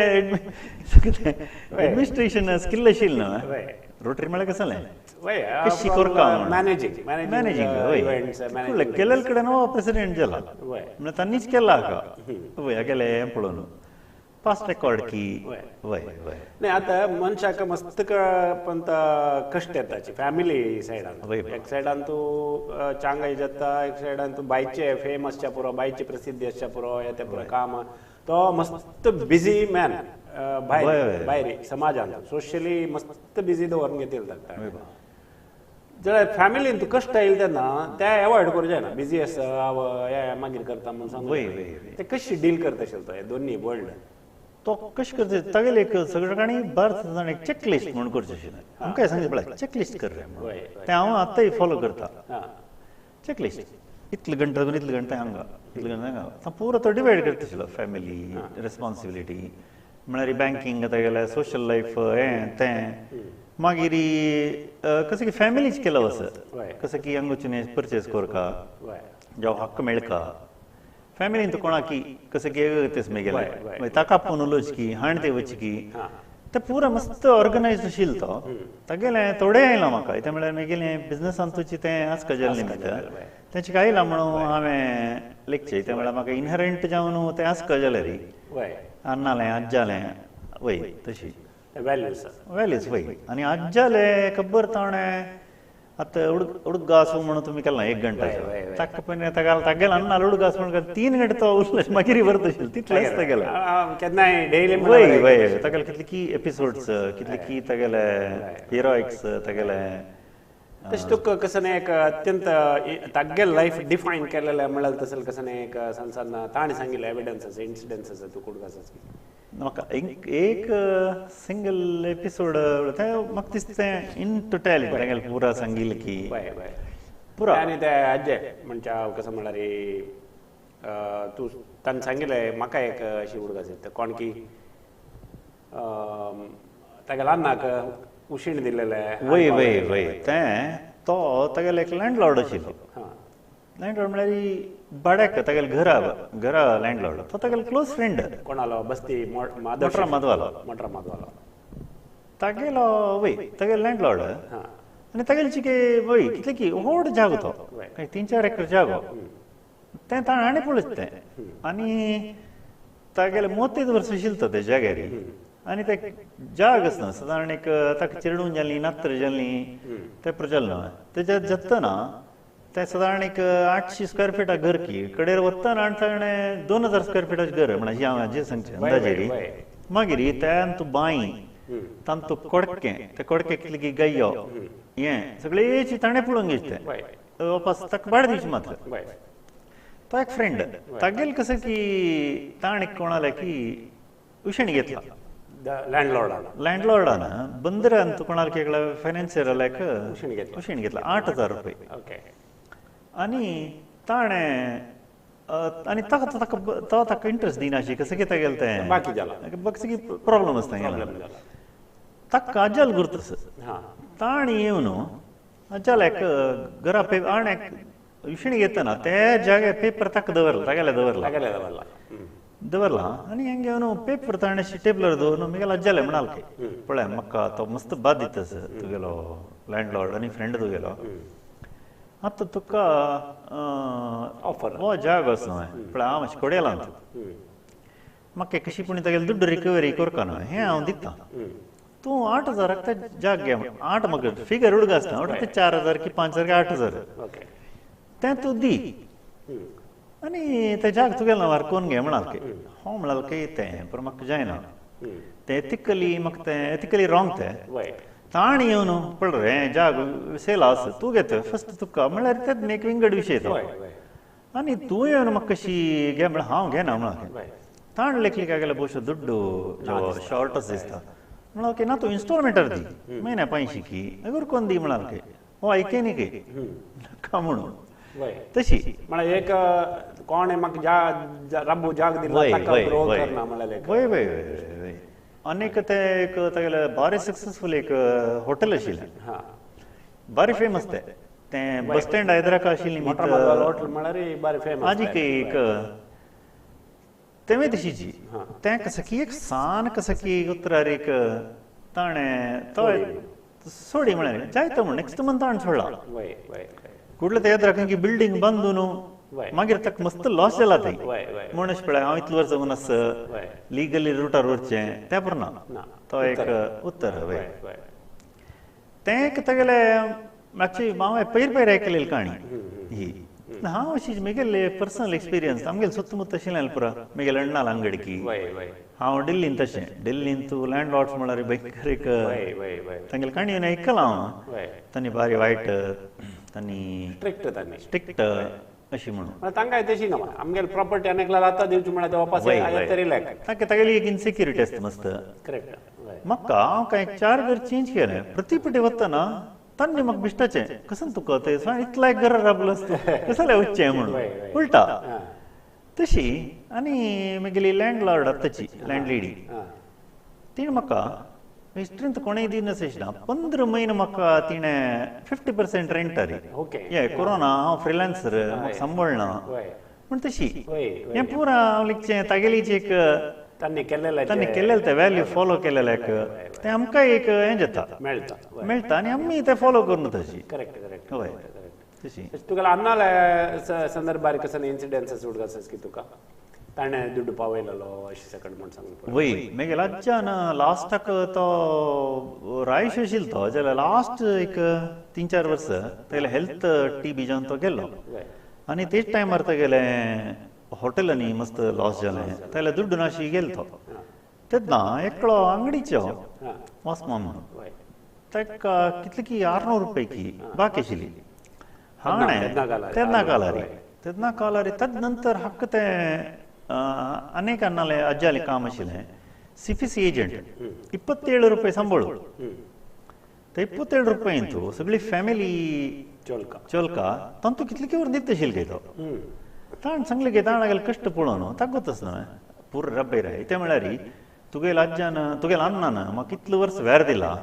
Speaker 2: एडमिनिस्ट्रेशन स्किल आशिल्लें न्हय रोटरी म्हळ्यार कसलें कशी करता
Speaker 1: मॅनेजींग
Speaker 2: मॅनेजींग वय केलेले कडेन हो प्रेसिडेंट जाला म्हळ्यार तांणीच केला हाका वय हागेलें हें पळोवन पास्ट रेकॉर्ड की वय वय
Speaker 1: नाही आता मनशाक मस्त पण कष्ट येताची फॅमिली सायडान एक सायडान तूं चांगाय जाता एक सायडान तूं बायचे फेम आसच्या पुरो बायची प्रसिद्धी आसच्या पुरो येते पुरो काम तो मस्त बिझी मॅन भायर भायर समाजान सोशली मस्त बिझी दवरून घेतील ताका जाल्यार फॅमिलीन तूं कश्ट येयले तेन्ना ते एवॉयड करूं जायना बिझी आसा मागीर करता म्हूण सांगू ते कशी डील करता आशिल्लो तो हे दोन्ही वर्ल्ड.
Speaker 2: तो कशें करता तागेले एक सगळ्या काणी भारत एक चॅकलिस्ट म्हूण करचें आशिल्लें आमकां सांगचें पळय चॅकलिस्ट कर रे म्हणून तें हांव आतांय फॉलो करता. चॅकलिस्ट इतले घंटे लागून इतले घंटे हांगा इतले घंटे हांगा पुरो तो डिवायड करता आशिल्लो फॅमिली रिस्पॉन्सिबिलिटी म्हळ्यार बँकींग तागेलें सोशल लायफ हें तें मागीर कसं की फॅमिलीच केलं असं कसं की हांगूचें परचेस करका जावं हक्क मेळका फॅमिलीन कोणाकी कसं की तेच मेगेले ताका आपोवन उलोवचें की हाण ते वचची की ते पुरा मस्त ऑर्गनायज आशिल्लो तो तागेलें थोडें आयलां म्हाका तें म्हळ्यार मेगेलें बिजनसान तुजी तें आसका जालें निमित्त तेचें आयलां म्हणून हांवें लेखचें तें म्हळ्यार म्हाका इनहेरंट जावन तें आसका जालें रे अन्नालें आज्जालें वय तशी
Speaker 1: व्हॅल्यूज
Speaker 2: व्हॅल्यूज वय आनी आज्जाले खबर ताणें आतां उडगास म्हणून तुमी केला एक घंटा ताका पण तागेल अन्नाल उडगास म्हणून 3 घंटे तो उरलो मागीर व्हरता आशिल्लो तितलेंच तागेलें
Speaker 1: केन्नाय डेली
Speaker 2: वय वय तागेले कितले की एपिसोड्स कितले की तागेले हिरोइक्स तागेले
Speaker 1: तशें तुका कसं न्ही एक अत्यंत तागेल लायफ डिफायन केलेलें म्हळ्यार तसलें कसं न्ही एक सान सान ताणें सांगिल्लें एविडन्स आसा इन्सिडन्स आसा तूं उडगासाचे
Speaker 2: म्हाका एक सिंगल एपिसोड तें म्हाका दिसता तें इन टोटॅलिटी तागेलें पुरा सांगिल्लें की
Speaker 1: पुरा आनी ते आज्जे म्हणच्या कसं म्हळ्यार तूं ताणें सांगिल्लें म्हाका एक अशी उडगास येता कोण की तागेल्या अन्नाक उशीण दिलेलें
Speaker 2: वय वय वय तें तो तागेलो एक लँडलॉर्ड आशिल्लो. लँडलॉर्ड म्हळ्यार भाड्याक तागेले घरा घरा लँडलॉर्ड तो तागेलो क्लोज फ्रेंड
Speaker 1: कोणालो बस्ती
Speaker 2: मोटरा माधवालो
Speaker 1: मोटरा माधवालो
Speaker 2: तागेलो वय तागेलो लँडलॉर्ड आनी तागेले चिके वय कितले की व्हड जागो तो 3-4 एकर जागो तें ताणें हाणें पळयता तें आनी तागेले 30 वर्स आशिल्लो तो त्या जाग्यार आनी ते जाग आसना सादारण एक ताका चिरडून जालीं नात्र जालीं तें प्रचलन तेज्या जत्तना तें सादारण एक 800 स्क्वेअर फिटा घर की कडेर वतना आनी ताणें 2000 स्क्वेअर फिटाचें घर म्हणल्यार हांव हाजें सांगचें अंदाजेरी. मागीर तातूंत बांय तातूंत कोडकें ते कोडके कितले की गायो हें सगळें ताणें पळोवन घेतलें तें वापस ताका भाडें दिवचें मात्र. तो एक फ्रेंड तागेल कसं की ताणें कोणालें की उशण घेतला
Speaker 1: लँडलॉर्डान
Speaker 2: लँडलॉर्डान बंदरान कोणाला केला फायनान्सियराक उशीण घेतला 8000 रुपये.
Speaker 1: ओके
Speaker 2: आनी ताणें आनी ताका ताका तो ताका इंट्रस्ट दिनाशी कसं कितें गेलें तें
Speaker 1: बाकी जाला
Speaker 2: कसं की प्रॉब्लम आसता ताका अज्जाल गुर्तस ताणें येवन अज्जाल एक घरा पे आनी उशीण घेतना ते जागे पेपर ताका दवरला तागेले दवरला
Speaker 1: दवरला
Speaker 2: दवरला आनी हेंगे येवन पेपर ताणें टेबलर दवरून मुगेलो अज्जाले म्हणाल पळय म्हाका तो मस्त बादित आसा तुगेलो लँडलॉर्ड आनी फ्रेंड तुगेलो आतां तुका
Speaker 1: ऑफर
Speaker 2: हो जागो आसा न्हय पळय हांव मातशें कोडयलां तूं म्हाका कशी पूण तागेली दुड्ड रिकवरी करका न्हय हें हांव दिता तूं 8000 ते जाग घे 8 म्हाका फिगर उडगा आसता ते 4000 की 5000 की 8000 तें तूं दी आनी ते जाग तुगेलें नांवार कोण घे म्हणाल की हो म्हणाल की तें पूण म्हाका जायना तें एथिकली म्हाका तें एथिकली रॉंग तें ताणें येवन पळय रे जाग सेल आसा तूं घेत फस्ट तुका म्हळ्यार तें एक विंगड विशय तो आनी तूं येवन म्हाका कशी घे म्हळ्यार हांव घेना म्हळ्यार ताणें लेखली काय गेल्यार भोवशा दुड्डू शॉर्ट आसा दिसता म्हणल्यार ओके ना तूं इन्स्टॉलमेंटार दी म्हयन्या 500 की अगर कोण दी म्हणाल की हो आयके न्ही की नाका म्हणून तशी
Speaker 1: म्हळ्यार एक कोण म्हाका रब्बू जाग दिला ताका ग्रो करना म्हळ्यार
Speaker 2: वय वय वय आनीक तें एक तागेलें बारी सक्सेसफूल एक हॉटेल आशिल्लें बारी फेमस तें तें बस स्टँड हैदराक आशिल्लें
Speaker 1: हॉटेल म्हळ्यार बारी फेमस
Speaker 2: आजीक एक तेंवूय तशीची तें कसं की एक सान कसं की उतरार एक ताणें तो सोडी म्हळ्यार जायतो म्हण नेक्स्ट मंथ ताणें सोडला कुडले ते याद राखून की बिल्डींग बांदून मागीर ताका मस्त लॉस जाला थंय म्हूण अशें पळय हांव इतले वर्सां आस लिगली रुटार वचचें तें पुरो ना तो एक उत्तर वय तें एक तागेलें मातशी हांवें पयर पयर आयकलेली काणी ही हांव अशी म्हगेले पर्सनल एक्सपिरियन्स आमगेले सुत्तमुत्त आशिल्लें पुरा म्हगेले अण्णाल अंगडकी हांव दिल्लीन तशें दिल्लीन तूं लँडलॉर्ड्स म्हळ्यार भयंकर एक तांगेले काणी आयकलां हांव तांणी बारी वायट तांणी
Speaker 1: स्ट्रिक्ट
Speaker 2: स्ट्रिक्ट अशी म्हणून
Speaker 1: तांकां तशी ना आमगेले प्रॉपर्टी आनी आतां दिवची म्हळ्यार ते वापस तरी लायक
Speaker 2: तांकां तागेली एक इनसेक्युरिटी आसता मस्त.
Speaker 1: करेक्ट.
Speaker 2: म्हाका हांव कांय 4 घर चेंज केलें प्रति पटी वतना तांणी म्हाका बिश्टाचें कसं तुका ते इतला एक घरा राबलो आसता कसलें वचचें म्हणून उलटा तशी. आनी म्हगेली लँडलॉर्ड आतांची लँडलेडी तिणें म्हाका हिस्ट्रींत कोणेय दिनासलें ना 15 म्हयने म्हाका तिणें 50% रेंटारी. हे कोरोना हांव फ्रिलान्सर म्हाका सांबाळना पूण तशी हें पुरा हांव लिखचें तागेलीच एक
Speaker 1: तांणी
Speaker 2: केल्लें तें व्हॅल्यू फॉलो केलेलें एक तें आमकां एक हें जाता
Speaker 1: मेळटा
Speaker 2: मेळटा आनी आमी तें फॉलो करून तशी.
Speaker 1: Correct correct.
Speaker 2: हय तशी.
Speaker 1: तुका अन्नाले संदर्भार कसं इन्सिडेंट्स उडगास की तुका ताणें दुड्ड पावयलेलो अशें सकट म्हण सांग.
Speaker 2: वय मागीर आज्यान लास्टाक तो रायश आशिल्लो तो जाल्यार लास्ट एक 3-4 वर्सां तागेले हेल्थ टी बी जावन तो गेल्लो आनी तेच टायमार तागेले हॉटेलांनी मस्त लॉस जालें तागेले दुड्ड नाशी गेलो तो. तेन्ना एकलो आंगडीचो वासमा म्हणून ताका कितले की 600 रुपये की बाकी आशिल्ली हाणें तेन्ना कालारी तेन्ना कालारी. तद नंतर हक्क तें अनेक अन्नाले अज्जाले काम आशिल्लें CPC agent 27 रुपये सांबाळू ते 27 रुपये तूं सगळी फॅमिली
Speaker 1: चोलका
Speaker 2: चोलका तांतू कितले की वर दिता आशिल्ले काय तो ताण सांगले की ताण कश्ट पळोवन ताका गोतच न्हय पूर रब्बे राय ते म्हळ्यार तुगेल आज्यान तुगेल अन्नान म्हाका कितले वर्स वेर दिला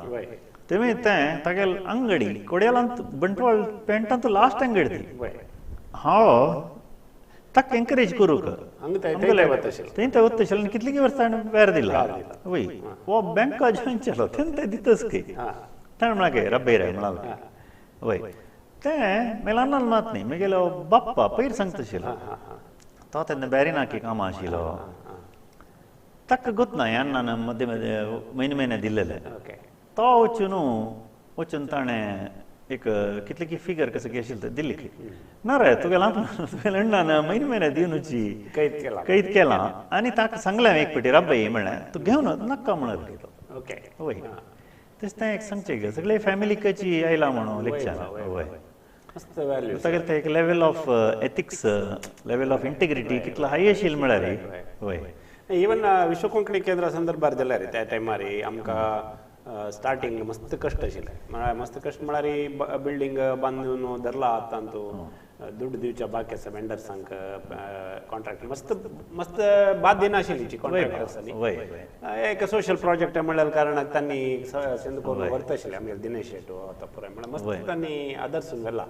Speaker 2: तेमी तें तागेल अंगडी कोडयालांत बंटवाळ पेंटांत लास्ट अंगडी ती हांव ताका एनकरेज करूंक थंय ते वता आशिल्लें आनी कितलीं वर्सां ताणें वेर दिला वय हो बँका जॉयन केलो तेन्ना तें दितच की ताणें म्हळां काय रब्बे राय म्हळां वय तें मागीर अन्नान मात न्ही मागेलो बाप्पा पयर सांगता आशिल्लो तो तेन्ना बॅरिना की कामां आशिल्लो ताका गोत ना ह्या अन्नान मदीं मदीं म्हयने म्हयने दिल्लेले तो वचून वचून ताणें एक कितले की फिगर कसं की आशिल्लें दिल्ली ना रे तुगेल्या तुगेल्या अण्णान म्हयने म्हयने दिवनुची कैद केलां आनी ताका सांगलें एक पेटी रब्बय म्हणलें तूं घेवन नाका म्हणून तो.
Speaker 1: ओके.
Speaker 2: वय तशें तें एक सांगचें सगळे फॅमिलीकची आयला म्हणून लेक्चर. वय तागेलें तें एक level of ethics level of integrity कितलो हाय आशिल्लें म्हळ्यार. वय
Speaker 1: इवन विश्व कोंकणी केंद्रा संदर्भार जाल्यार त्या टायमार आमकां स्टार्टिंग मस्त कश्ट आशिल्लें म्हळ्यार मस्त कश्ट म्हळ्यार बिल्डींग बांदून धरला आतां तूं दुड्ड दिवच्या बाकी आसा वेंडर्सांक कॉन्ट्रॅक्ट मस्त मस्त बाद दिनाशिल्ली कॉन्ट्रॅक्टर्सांनी. एक सोशल प्रोजेक्ट म्हणल्यार कारणाक तांणी सेंद करून व्हरता आशिल्ले आमगेले दिनेश शेट आतां पुराय म्हळ्यार मस्त तांणी आदर्सून व्हेला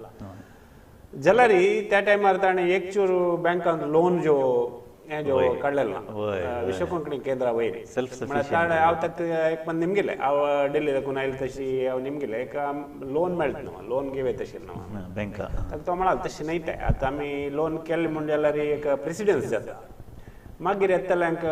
Speaker 1: जाल्यार त्या टायमार ताणें एक चूर बँकान लोन ज्यो हें ज्यो काडलेलें ना विश्व कोंकणी केंद्रा वयर म्हळ्यार ताणें हांव ताका एक पण निमगिलें हांव दिल्ली दाखून आयलें तशी हांव निमगिलें एक लोन मेळटा न्हू लोन घेवं येता आशिल्लें न्हू
Speaker 2: बँका
Speaker 1: ताका तो म्हणाल तशें न्हय तें आतां आमी लोन केलें म्हूण जाल्यार एक प्रेसिडन्स जाता मागीर येतल्यांक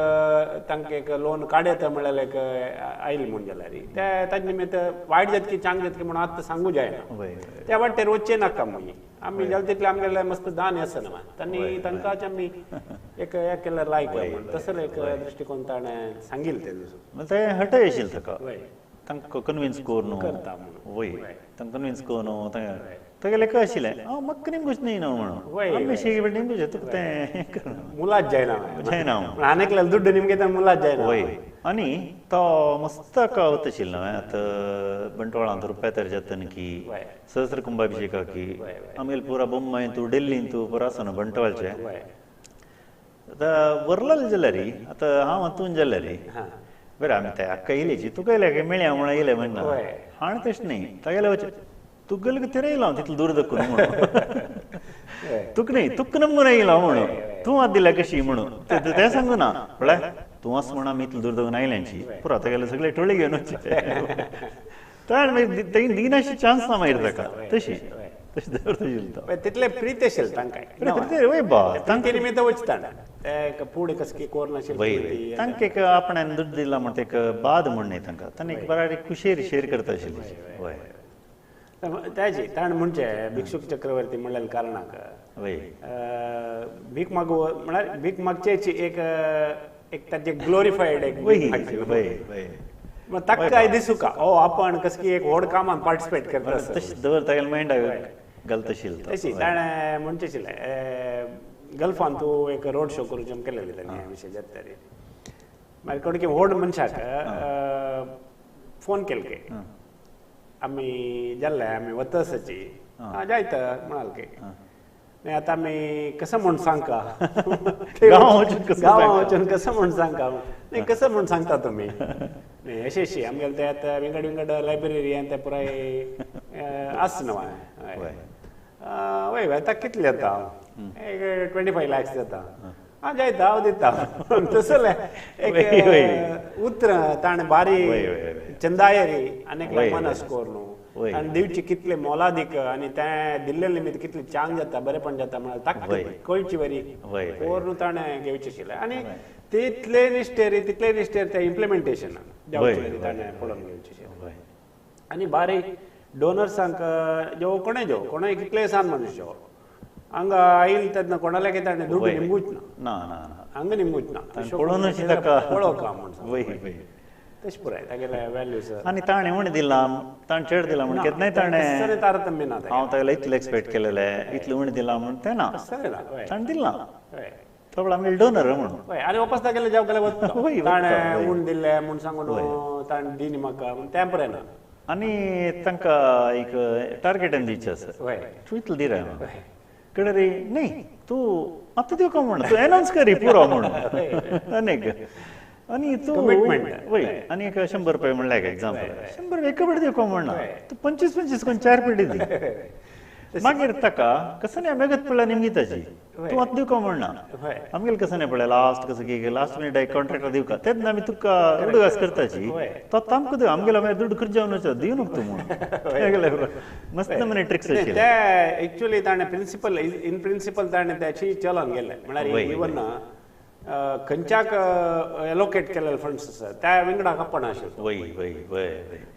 Speaker 1: तांकां एक लोन काडयता म्हणल्यार एक आयलें म्हूण जाल्यार ते ताजे निमित्त वायट जातकी चांग जातकी म्हणून आतां सांगू जायना त्या वाटेर वचचें नाका मागीर आमी जाल्यार तितलें आमगेलें मस्त दान आसना तांणी तांकांच आमी एक केल्यार लायक म्हूण तसो एक दृश्टिकोन ताणें सांगिल्लें ते दिसून
Speaker 2: तें हटय आशिल्लें ताका तांकां कन्विन्स करून
Speaker 1: करता म्हणून.
Speaker 2: वय तांकां कन्विन्स करून तागेलें कशें आशिल्लें हांव म्हाका निमगूच न्ही न्हू म्हणून आमी शेगी निमगूच तुका तें
Speaker 1: मुलाच जायना
Speaker 2: जायना
Speaker 1: आनी दुड्ड निमगे मुलाच जायना.
Speaker 2: वय आनी तो मस्त वता आशिल्लो न्हय आतां बंटवाळांत रुपेतर जातन की सहस्र कुंभाभिषेका की आमगेले पुरा बोम्बय तूं दिल्लीन तूं पुरा आसा न्हू बंटवाळचे आतां व्हरलेलें जाल्यार आतां हांव हातून जाल्यार बरें आमी ते आक्का येयलेची तुका येयले काय मेळया म्हणून येयले म्हणना हाण तशें न्ही तागेले वचें तुगेले तेरे येयला हांव तितलें दूर दखून म्हणून तुका न्ही तुका नमून येयला म्हणून तूं आत दिल्या कशी म्हणून तें सांगू ना म्हळ्यार तूं अस म्हणून आमी इतलें दूर दखून आयल्यांची पुरा तागेले सगळे टोळी घेवन वचचे ताणें मागीर दिनाशी चान्स ना मागीर ताका तशी तशें दवरता आशिल्लो
Speaker 1: तितलें प्रीत आशिल्लें तांकां.
Speaker 2: वय बा
Speaker 1: तांकां निमित्त वचता ते पुढे कसकी कोर नाशिल्लें
Speaker 2: तांकां एक आपणान दुड्ड दिला म्हण एक बाद म्हण न्ही तांकां तांणी एक बरा कुशेर शेर करता आशिल्ली. वय
Speaker 1: त्याची ताणें म्हणचें भिक्षुक चक्रवर्ती म्हणलें कारणाक भीक मागू म्हळ्यार भीक मागचेची एक एक ताचे ग्लोरिफायड एक ताका दिसूका ओ आपण कसकी एक व्हड कामान पार्टिसिपेट करता
Speaker 2: तशें दवर तागेलें मायंडाक घालता आशिल्लो.
Speaker 1: तशी ताणें म्हणचें आशिल्लें गल्फान तूं एक रोड शो करूं जम केलेले ताणें विशय जाता तरी मागीर कोण की व्हड मनशाक फोन केले की आमी जाल्ले आमी वता आसाची जायत म्हणाल की नाही आतां आमी कसं म्हूण सांगका गांवां वचून कसं म्हूण सांगका नाही कसं म्हूण सांगता तुमी नाही अशें अशी आमगेले ते आतां विंगड विंगड लायब्ररी आनी ते पुराय आस न्हू. वय आतां कितले जाता एक 25 lakhs जाता. हांव जायता हांव दिता तसलें एक उतर ताणें बारी चंदायरी आनी एकल्या मनस करून आनी दिवची कितले मोलादीक आनी तें दिल्ले निमित्त कितले चांग जाता बरेपण जाता म्हळ्यार ताका कळची बरी करून ताणें घेवचें आशिल्लें आनी तितले निश्ठेर तितले निश्ठेर तें इम्प्लिमेंटेशन जावचें बरी ताणें पळोवन घेवचें आशिल्लें. आनी बारीक डोनर्सांक जो कोणें जो कोणें कितलेय सान मनीस जो हांगा आयल तेन्ना कोणाल्या कितें ताणें दुडू निमगूच ना हांगा निमगूच ना पळोवका म्हूण तशें पुराय तागेले व्हॅल्यूज.
Speaker 2: आनी ताणें उणें दिलां ताणें चड दिलां म्हूण केन्नाय ताणें
Speaker 1: तारतम्य ना
Speaker 2: हांव तागेलें इतलें एक्सपेक्ट केलेलें इतलें उणें दिलां म्हूण तें ना ताणें दिलां तो आमगेले डोनर म्हणून.
Speaker 1: आनी वापस तागेले जावं गेल्यार वता ताणें उणें दिल्लें म्हूण सांगून ताणें दिनी म्हाका म्हूण तें पुराय ना.
Speaker 2: आनी तांकां एक टार्गेटान दिवचें आसा तूं इतलें दी रे कडे रे न्ही तूं आतां दिवका म्हण तूं एनावन्स करी पुरो म्हणून आनीक आनी तूं वय आनी एक 100 रुपया म्हणल्यार एक एग्जाम्पल 100 रुपया एका पेटी दिवका म्हणना तूं 25 25 कोण 4 पेटी दी मागीर ताका कसं नाही आमी पडल्या निमगी ताची तूं आतां दिवका म्हणना आमगेले कसं नाही पडल्या लास्ट कसं की लास्ट मिनिट एक कॉन्ट्रॅक्टर दिवका तेन्ना आमी तुका उडगास करताची तो आतां आमकां दिव आमगेलो मागीर दुडू खर्च जावन दिव न्हू तूं म्हणून मस्त मनी ट्रिक्स आशिल्ले
Speaker 1: ते. एक्चुअली ताणें प्रिंसिपल इन प्रिंसिपल ताणें त्याची चलन गेलें म्हळ्यार इवन खंयच्याक एलोकेट केलेले फंड्स आसा त्या विंगडाक आपण आशिल्लो.
Speaker 2: वय वय वय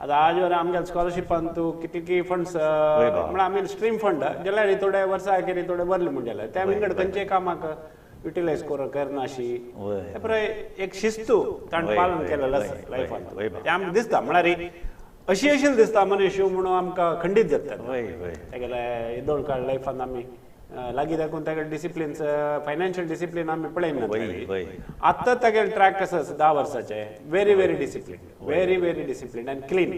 Speaker 1: आतां आज आमगे स्कॉलरशिपान तूं कितली फंड्स म्हळ्यार आमी स्ट्रीम फंड जाल्यार थोडे वर्सां केली थोडे भरले म्हूण जाल्यार त्या विंगड खंयच्याय कामाक युटिलायज करना अशी ते पुराय एक शिस्तू ताणें पालन केलेलें आसा लायफान तें आमकां दिसता म्हळ्यार अशी अशी दिसता मनीस म्हणून आमकां खंडीत जाता तागेले येदोळ काळ लायफान आमी लागीं दाखोवन तागेले डिसिप्लिन्स फायनान्शियल डिसिप्लीन आमी पळयना. आतां तागेले ट्रॅक कसो आसा 10 वर्साचे very very discipline very very discipline आनी क्लीन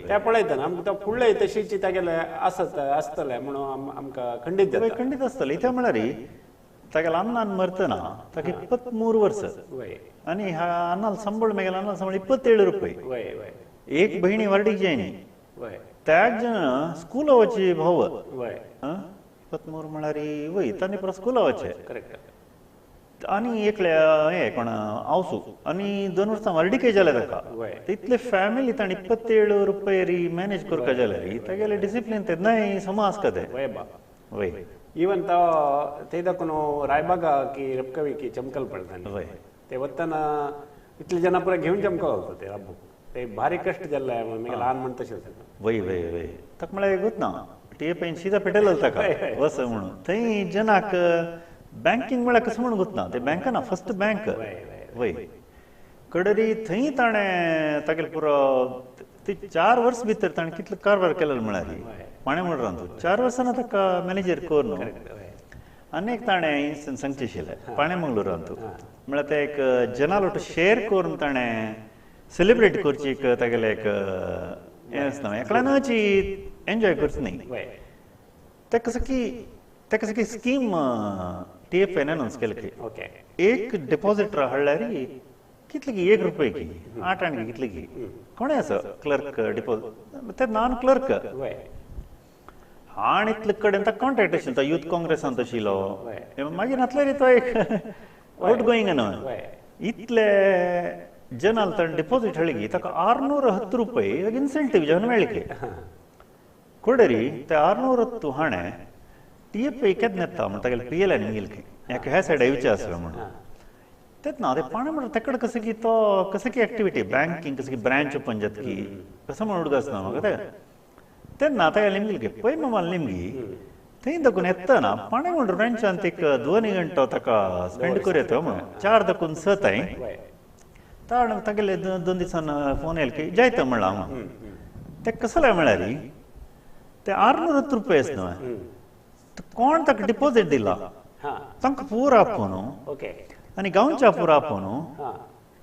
Speaker 1: ते पळयतना आमकां तो फुडले तशीची तागेले आसत आसतले म्हणून आमकां खंडीत जाता.
Speaker 2: खंडीत आसतलें इतलें म्हळ्यार तागेले अन्नान मरतना ताका 23 वर्स आनी अन्नाल संबळ मेगेले अन्नाल संबळ 27 रुपये. एक भयणी वार्डीक जायनी त्याग जण स्कूल वची भाव 23 म्हळ्यार वय तांणी परत स्कुला वचें
Speaker 1: करेक्ट.
Speaker 2: आनी एकल्या हें कोण आवसू आनी 2 वर्सां व्हरडीकय जालें ताका तितले फॅमिली ताणें 27 रुपये मॅनेज करपा जाल्यार तागेलें डिसिप्लीन तेन्नाय समा आसता तें.
Speaker 1: वय बा
Speaker 2: वय
Speaker 1: इवन तो ते दाखोवन रायबागा की रपकवी की चमकल पडटा
Speaker 2: वय
Speaker 1: ते वतना इतले जाणां पुराय घेवन चमकल वता ते राबू ते भारी कश्ट जाल्ले मागीर ल्हान म्हण तशें.
Speaker 2: वय वय वय ताका म्हळ्यार गोत ना टी पेन सीधा पेटेल ताका वस म्हणून थंय जनाक बँकिंग म्हळ्यार कसं म्हणून गोत ना ते बँका ना फर्स्ट बँक वय कडरी थंय ताणें तागेले पुरो ते 4 वर्स भितर ताणें कितलो कारभार केलो म्हळ्यार पाणें म्हणून 4 वर्सां ताका मॅनेजर करून आनी एक ताणें इन्स्टन्स सांगचें आशिल्लें पाणें मंगळुरांत म्हळ्यार ते एक जनालोट शेअर करून ताणें सेलिब्रेट करची एक तागेलें एक हें आसता एकल्यानूच एन्जॉय करची न्ही. ते कसं की ते कसं की scheme T F N announce केली की एक डिपॉझिट हाडल्यार कितले की 1 रुपये की 8 आणे कितले की कोणें आसा क्लर्क डिपॉझिट ते नॉन क्लर्क आनी इतले कडेन ताका कॉन्ट्रॅक्ट आशिल्लो तो यूथ काँग्रेसांत आशिल्लो मागीर नातल्यार तो एक आउट गोईंग न्हय इतले जनाल ताणें डिपॉझिट हाडली की ताका 610 रुपये इन्सेंटीव जेवन मेळ्ळी की कोडरी ते 610 हाणें टी एफ ए केन्ना येता म्हण तागेले पी एल एन येयल की एका ह्या सायडा येवचें आसलें म्हणून तेच ना ते पाणें म्हणटा तेकड कसं की तो कसं की एक्टिविटी बँकिंग कसं की ब्रँच ओपन जाता की कसं म्हणून उडगास ना म्हाका ते तेन्ना आतां निमगी की पळय मामा निमगी थंय दाखून येतना पाणें म्हणून ब्रँचान एक 2 घंटो ताका स्पेंड करूं येता म्हणून 4 दाखून 6 तांय ताण तागेले 2 दिसान फोन येयल की जायता म्हणलां म्हणून ते कसलें म्हळ्यार ते 600 रुपये न्हय कोण ताका डिपॉझिट दिला तांकां पुरा आपोवन
Speaker 1: ओके
Speaker 2: आनी गांवच्या पुरा आपोवन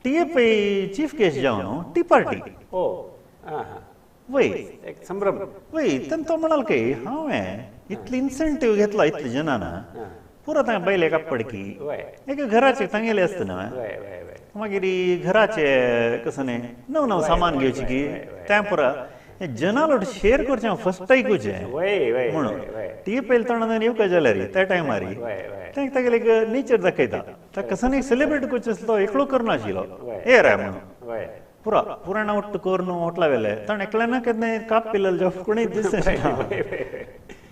Speaker 2: टी पै चीफ गेस्ट जावन टी पार्टी वय
Speaker 1: एक संभ्रम
Speaker 2: वय तेन्ना तो म्हणाल काय हांवें इतली इन्सेंटीव घेतला इतले जनाना पुरा तांकां बायलेक आपडकी एका घराचे तांगेले आसता न्हय मागीर घराचे कसं न्ही नव नव सामान घेवचें की तें पुरा जनालोट शेअर करचें फर्स्ट आयकुचें म्हणून ती पयलीं तोंडान येवका जाल्यार त्या टायमार तें तागेलें एक नेचर दाखयता ताका कसं न्ही सेलिब्रेट करचें आसलो तो एकलो करनाशिल्लो हे रे म्हणून पुरा पुराणा ಒಟ್ಟು करून होटला वेले ताणें एकल्यान केन्ना काप पिलेलो जॉब कोणूय दिसना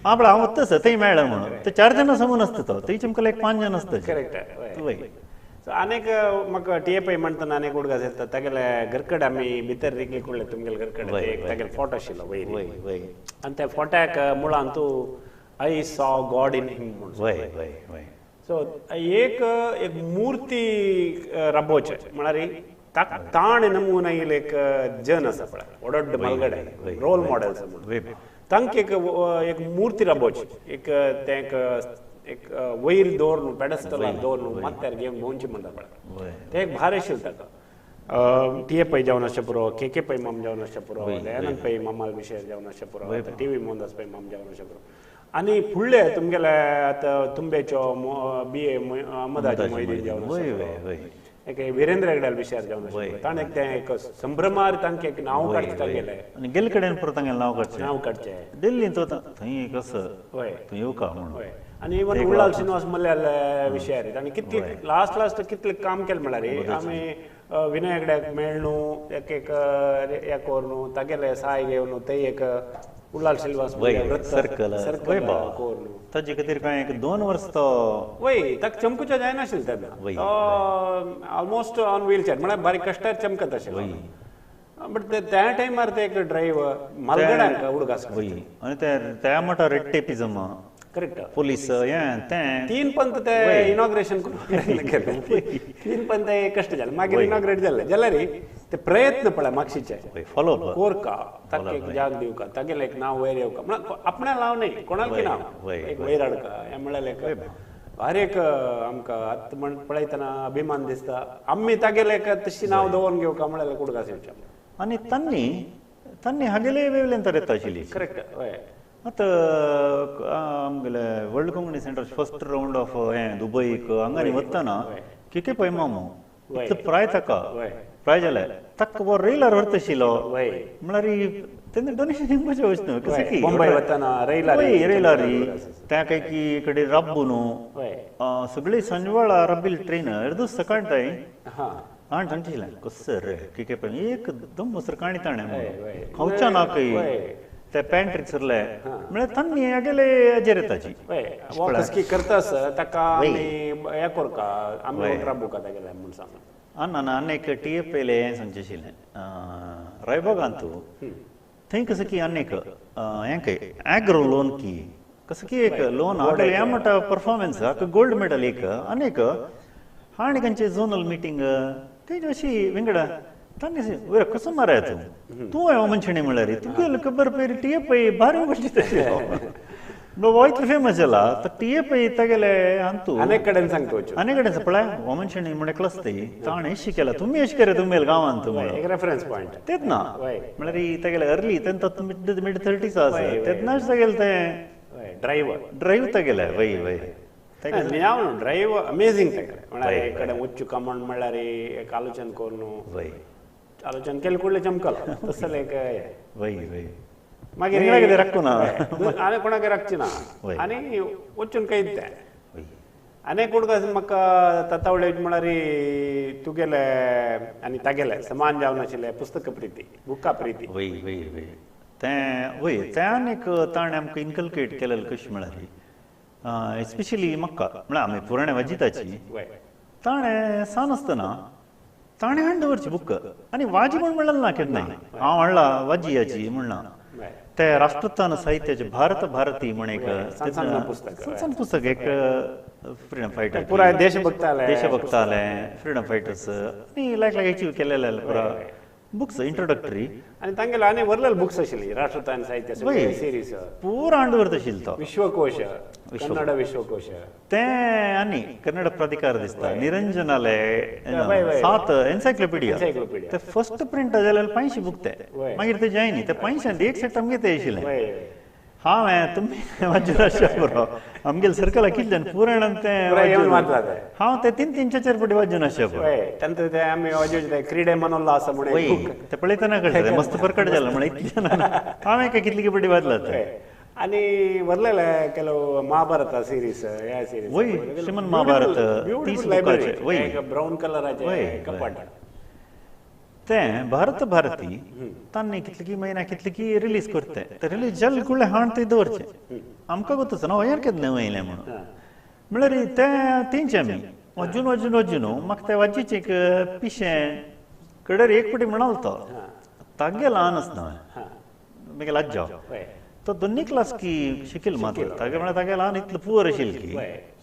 Speaker 2: आपला हांव वता सर थंय मेळ्ळें म्हणून ते 4 जाणां समून आसता तो थंय चमकले एक 5 जाण आसता
Speaker 1: करेक्ट
Speaker 2: वय.
Speaker 1: सो अनेक म्हाका टी ए पै म्हणटना अनेक उडगास येता तागेले घरकडे आमी भितर रिगले कुडले तुमगेले घरकडे तागेले फोटो आशिल्लो वयर
Speaker 2: वय वय
Speaker 1: आनी त्या फोट्याक मुळान तूं I saw God in him म्हणून
Speaker 2: वय वय वय.
Speaker 1: सो एक एक मूर्ती राबोवचें म्हळ्यार ताका ताण नमून आयिल्ले एक जन आसा पळय व्हड मलगडे रोल मॉडेल्स म्हणून तांकां एक एक मूर्ती राबोवची एक तें एक एक वयर दवरून पेडस्टलार दवरून मात्यार घेवन भोंवची म्हणटा पळय तें एक भारी आशिल्लें ताका टी ए पै जावन आसचें पुरो के के पै माम जावन आसचें पुरो दयानंद पै मामाल विशय जावन आसचें पुरो टी वी मोहनदास पै माम जावन आसचें पुरो आनी फुडले तुमगेले आतां तुंबेचो बी ए अहमदाचे मोहिदीन जावन आसचें पुरो एक वीरेंद्र हेगड्याल विशयार जावन आशिल्लो ताणें एक तें एक संभ्रमार तांकां एक नांव काडचें तांगेलें
Speaker 2: आनी गेल्ले कडेन परत तांगेलें नांव काडचें
Speaker 1: नांव काडचें
Speaker 2: दिल्लींत वता थंय एक असो
Speaker 1: वय
Speaker 2: थंय येवका म्हणून
Speaker 1: वय. आनी इवन उल्लाल श्रीनिवास मल्याल विशयार ताणें कितले लास्ट लास्ट कितले काम केलें म्हळ्यार आमी विनय हेगड्याक मेळ्ळू एक एक हे करून तागेले सहाय घेवन ते एक उल्लाल श्रीनिवास
Speaker 2: सर्कल
Speaker 1: सर्कल करून
Speaker 2: ताजे खातीर कांय एक 2 वर्स तो
Speaker 1: वय ताका चमकुचो जायनाशिल्लें तेन्ना ऑलमोस्ट ऑन व्हील चेअर म्हळ्यार बारीक कश्टार चमकत आशिल्लो बट त्या टायमार ते एक ड्रायव्ह मालगड्यांक उडगास
Speaker 2: वय. आनी त्या म्हणटा रेड टेपिजम
Speaker 1: करेक्ट
Speaker 2: पोलीस हें तें
Speaker 1: 3 पंत ते इनॉग्रेशन करून केलें 3 पंत ते कश्ट जालें मागीर इनॉग्रेट जालें जाल्यार ते प्रयत्न पळय मागशीचे
Speaker 2: फॉलो
Speaker 1: कोरका ताका एक जाग दिवका तागेलें एक नांव वयर येवका म्हळ्यार आपणें नांव न्ही कोणाक नांव एक वयर हाडका हें म्हळ्यार एक भारी एक आमकां आतां म्हण पळयतना अभिमान दिसता आमी तागेलें एक तशी नांव दवरून घेवका म्हळ्यार उडगास येवचें.
Speaker 2: आनी तांणी तांणी हागेले वेवलेंतर येता आशिल्ली
Speaker 1: करेक्ट हय.
Speaker 2: आतां आमगेले world Konkani centre first round of हें दुबयक हांगांनी वतना के के पै मामू इतलो प्राय ताका प्राय जालें ताका वो रैलार व्हरता आशिल्लो म्हळ्यार तेन्ना डोनेशन दिवपाचें वच न्हू कशें की
Speaker 1: मुंबय वतना रैलार
Speaker 2: रैलार त्या काय की कडे राब्बू न्हू सगळी सांजवेळा राबिल ट्रेन अर्दो सकाळटाय आनी सांगचिल्लें कसं रे के के पै एकदम मसर काणी ताणें खावच्या ना खंय ते पॅन्ट्रीक सरले म्हळ्यार तांणी हागेले हाजेर येताची
Speaker 1: की करता आसा ताका आमी हें करका आमी राबोवका तागेलें म्हूण सांगून.
Speaker 2: आना ना आनी एक टी एफ पयलें हें सांगचें आशिल्लें रायबागांत थंय कसं की आनी एक हें खंय एग्रो लोन की कसं की एक लोन हागेलें हें म्हणटा परफॉर्मन्स हाका गोल्ड मेडल एक आनी एक आनी खंयचे झोनल मिटींग थंय अशी विंगडा तांणी वयर कसो माराय तूं तूं हांव मनशांनी म्हळ्यार तुगेलो खबर पयर टी ए पै भारी गोश्टी हो इतलो फेमस जाला तर टी ए पै तागेले हांतू
Speaker 1: अनेक कडेन सांगता वचून
Speaker 2: अनेक कडेन पळय हो मनशांनी म्हण एकलो आसता ताणें अशी केला तुमी अशें केलें तुमगेले गांवांत
Speaker 1: एक रेफरन्स पॉयंट
Speaker 2: तेच ना म्हळ्यार तागेले अर्ली तेन्ना मिड मिड थर्टीज आसा तेन्नाच तागेलें तें
Speaker 1: ड्रायव्हर
Speaker 2: ड्रायव्ह तागेलें वय वय
Speaker 1: न्याव ड्रायव्ह अमेझींग तागेलें म्हळ्यार एक कडेन उच्च कमांड म्हळ्यार एक आलोचन करून
Speaker 2: वय
Speaker 1: आलोचन केलें कुडलें चमकलो तसलें एक
Speaker 2: वय वय
Speaker 1: मागीर
Speaker 2: कितें राखूं ना
Speaker 1: आनी कोणाक राखची ना आनी वचून कांय तें आनी एक म्हाका तातावळे म्हळ्यार तुगेले आनी तागेले समान जावन आशिल्लें पुस्तक प्रिती बुका प्रिती
Speaker 2: वय वय वय तें वय तें आनीक ताणें आमकां इनकल्केट केलें कशें म्हळ्यार एस्पेशली म्हाका म्हळ्यार आमी पुराणे वाजिताची ताणें सान आसतना ताणें हाडून दवरची बुक आनी वाजी म्हूण म्हणलें ना केन्नाय हांव हाडला वाजी हाची म्हणना ते राष्ट्रोत्थान साहित्याचे भारत भारती म्हण एक सान पुस्तक एक फ्रिडम फायटर
Speaker 1: पुराय देशभक्त
Speaker 2: देशभक्त आले फ्रिडम फायटर्स आनी लायक लायक अचीव केलेले पुरा बुक्स इंट्रोडक्टरी
Speaker 1: आनी तांगेले आनी व्हरलेले बुक्स आशिल्ली राष्ट्रतान साहित्य सिरीज
Speaker 2: पूरा हांड व्हरता आशिल्लो तो
Speaker 1: विश्वकोश कन्नड विश्वकोश
Speaker 2: ते आनी कन्नड प्राधिकार दिसता निरंजनाले 7 एन्सायक्लोपिडिया ते फर्स्ट प्रिंट जाल्यार 500 बुक ते मागीर ते जायनी ते 500 एक सेट आमगे ते आशिल्ले हांवें तुमी वाजून आसच्या बरो आमगेले सर्कला कितल्यान पुराणान तें हांव ते 3-3 4-4 पटी वाजून आसच्या बरो
Speaker 1: तांतूं ते आमी वाजोवचे क्रीडे मनोल्लास म्हणून
Speaker 2: ते पळयतना कळटा मस्त परकट जाला म्हळ्यार इतले हांवें काय कितली पटी वाजला ते
Speaker 1: आनी व्हरलेले ಕೆಲವು महाभारत सिरीज ह्या सिरीज
Speaker 2: वय श्रीमन महाभारत 30 बुकाचे वय
Speaker 1: ब्राऊन कलराचे कपाट
Speaker 2: तें भारत भारती तांणी कितली म्हयन्या कितली की रिलीज करते ते रिलीज जाले कुडले हाण ते दवरचे आमकां गोतच ना हय केन्ना वयलें म्हणून म्हळ्यार तें तेंचे आमी वाजून वाजून वाजून म्हाका तें वाजीचें एक पिशें कडेर एक पटी म्हणाल तो तागे ल्हान आसना मागीर आज्जो तो दोन्ही क्लास की शिकील मात्र तागे म्हळ्यार तागे ल्हान इतलो पुवर आशिल्लो की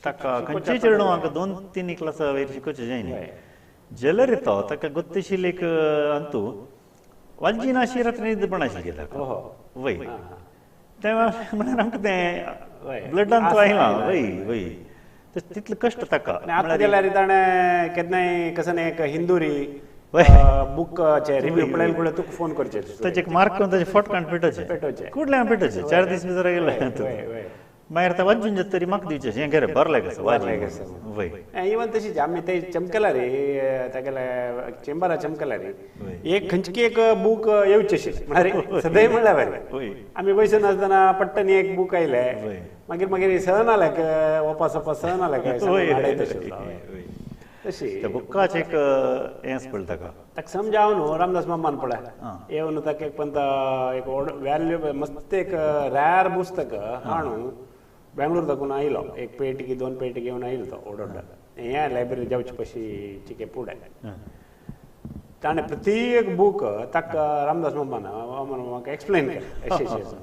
Speaker 2: ताका खंयचेय चेडवांक 2-3 क्लासा वयर शिकोवचें जायना जाल्यार तो ताका गोत्तेशील एक अंतू वालजी नाशी रात्री न्हीद पण आशिल्ली ताका वय तें म्हळ्यार आमकां तें ब्लडान तो आयला वय वय तितले कश्ट ताका
Speaker 1: आतां गेल्यार ताणें केन्नाय कसो एक हिंदुरी बुकाचे रिव्यू पळयले कुडले तुका फोन करचे
Speaker 2: ताचे एक मार्क करून ताचे फोट काडून पेटोवचे
Speaker 1: पेटोवचे
Speaker 2: कुडले पेटोवचे 4 दीस भितर गेले मागीर आतां वाजून जाता तरी म्हाका दिवचें हें घेरे बरें कसो वाजून वय
Speaker 1: इवन तशीच आमी ते चमकला रे तागेले चेंबरा चमकला रे एक खंयची एक बूक येवचे आशिल्लें म्हळ्यार सदांय म्हणल्यार बरें आमी बसून आसतना पट्टनी एक बूक आयले मागीर मागीर सहन आलें वपास वपास सहन आलें तशी
Speaker 2: त्या बुकाचें एक हें आसा पळय ताका
Speaker 1: ताका समजावन न्हू रामदास मामान पळय येवन ताका एक पंत एक व्हॅल्यू मस्त एक रॅर पुस्तक हाणून बेंगळूर ताकून आयलो एक पेटी 2 पेटी घेवन आयलो तो ओडोड हें लायब्ररी जावचे पशी चिके पुडें ताणें प्रत्येक बूक ताका रामदास मामान म्हाका एक्सप्लेन केलें अशें अशें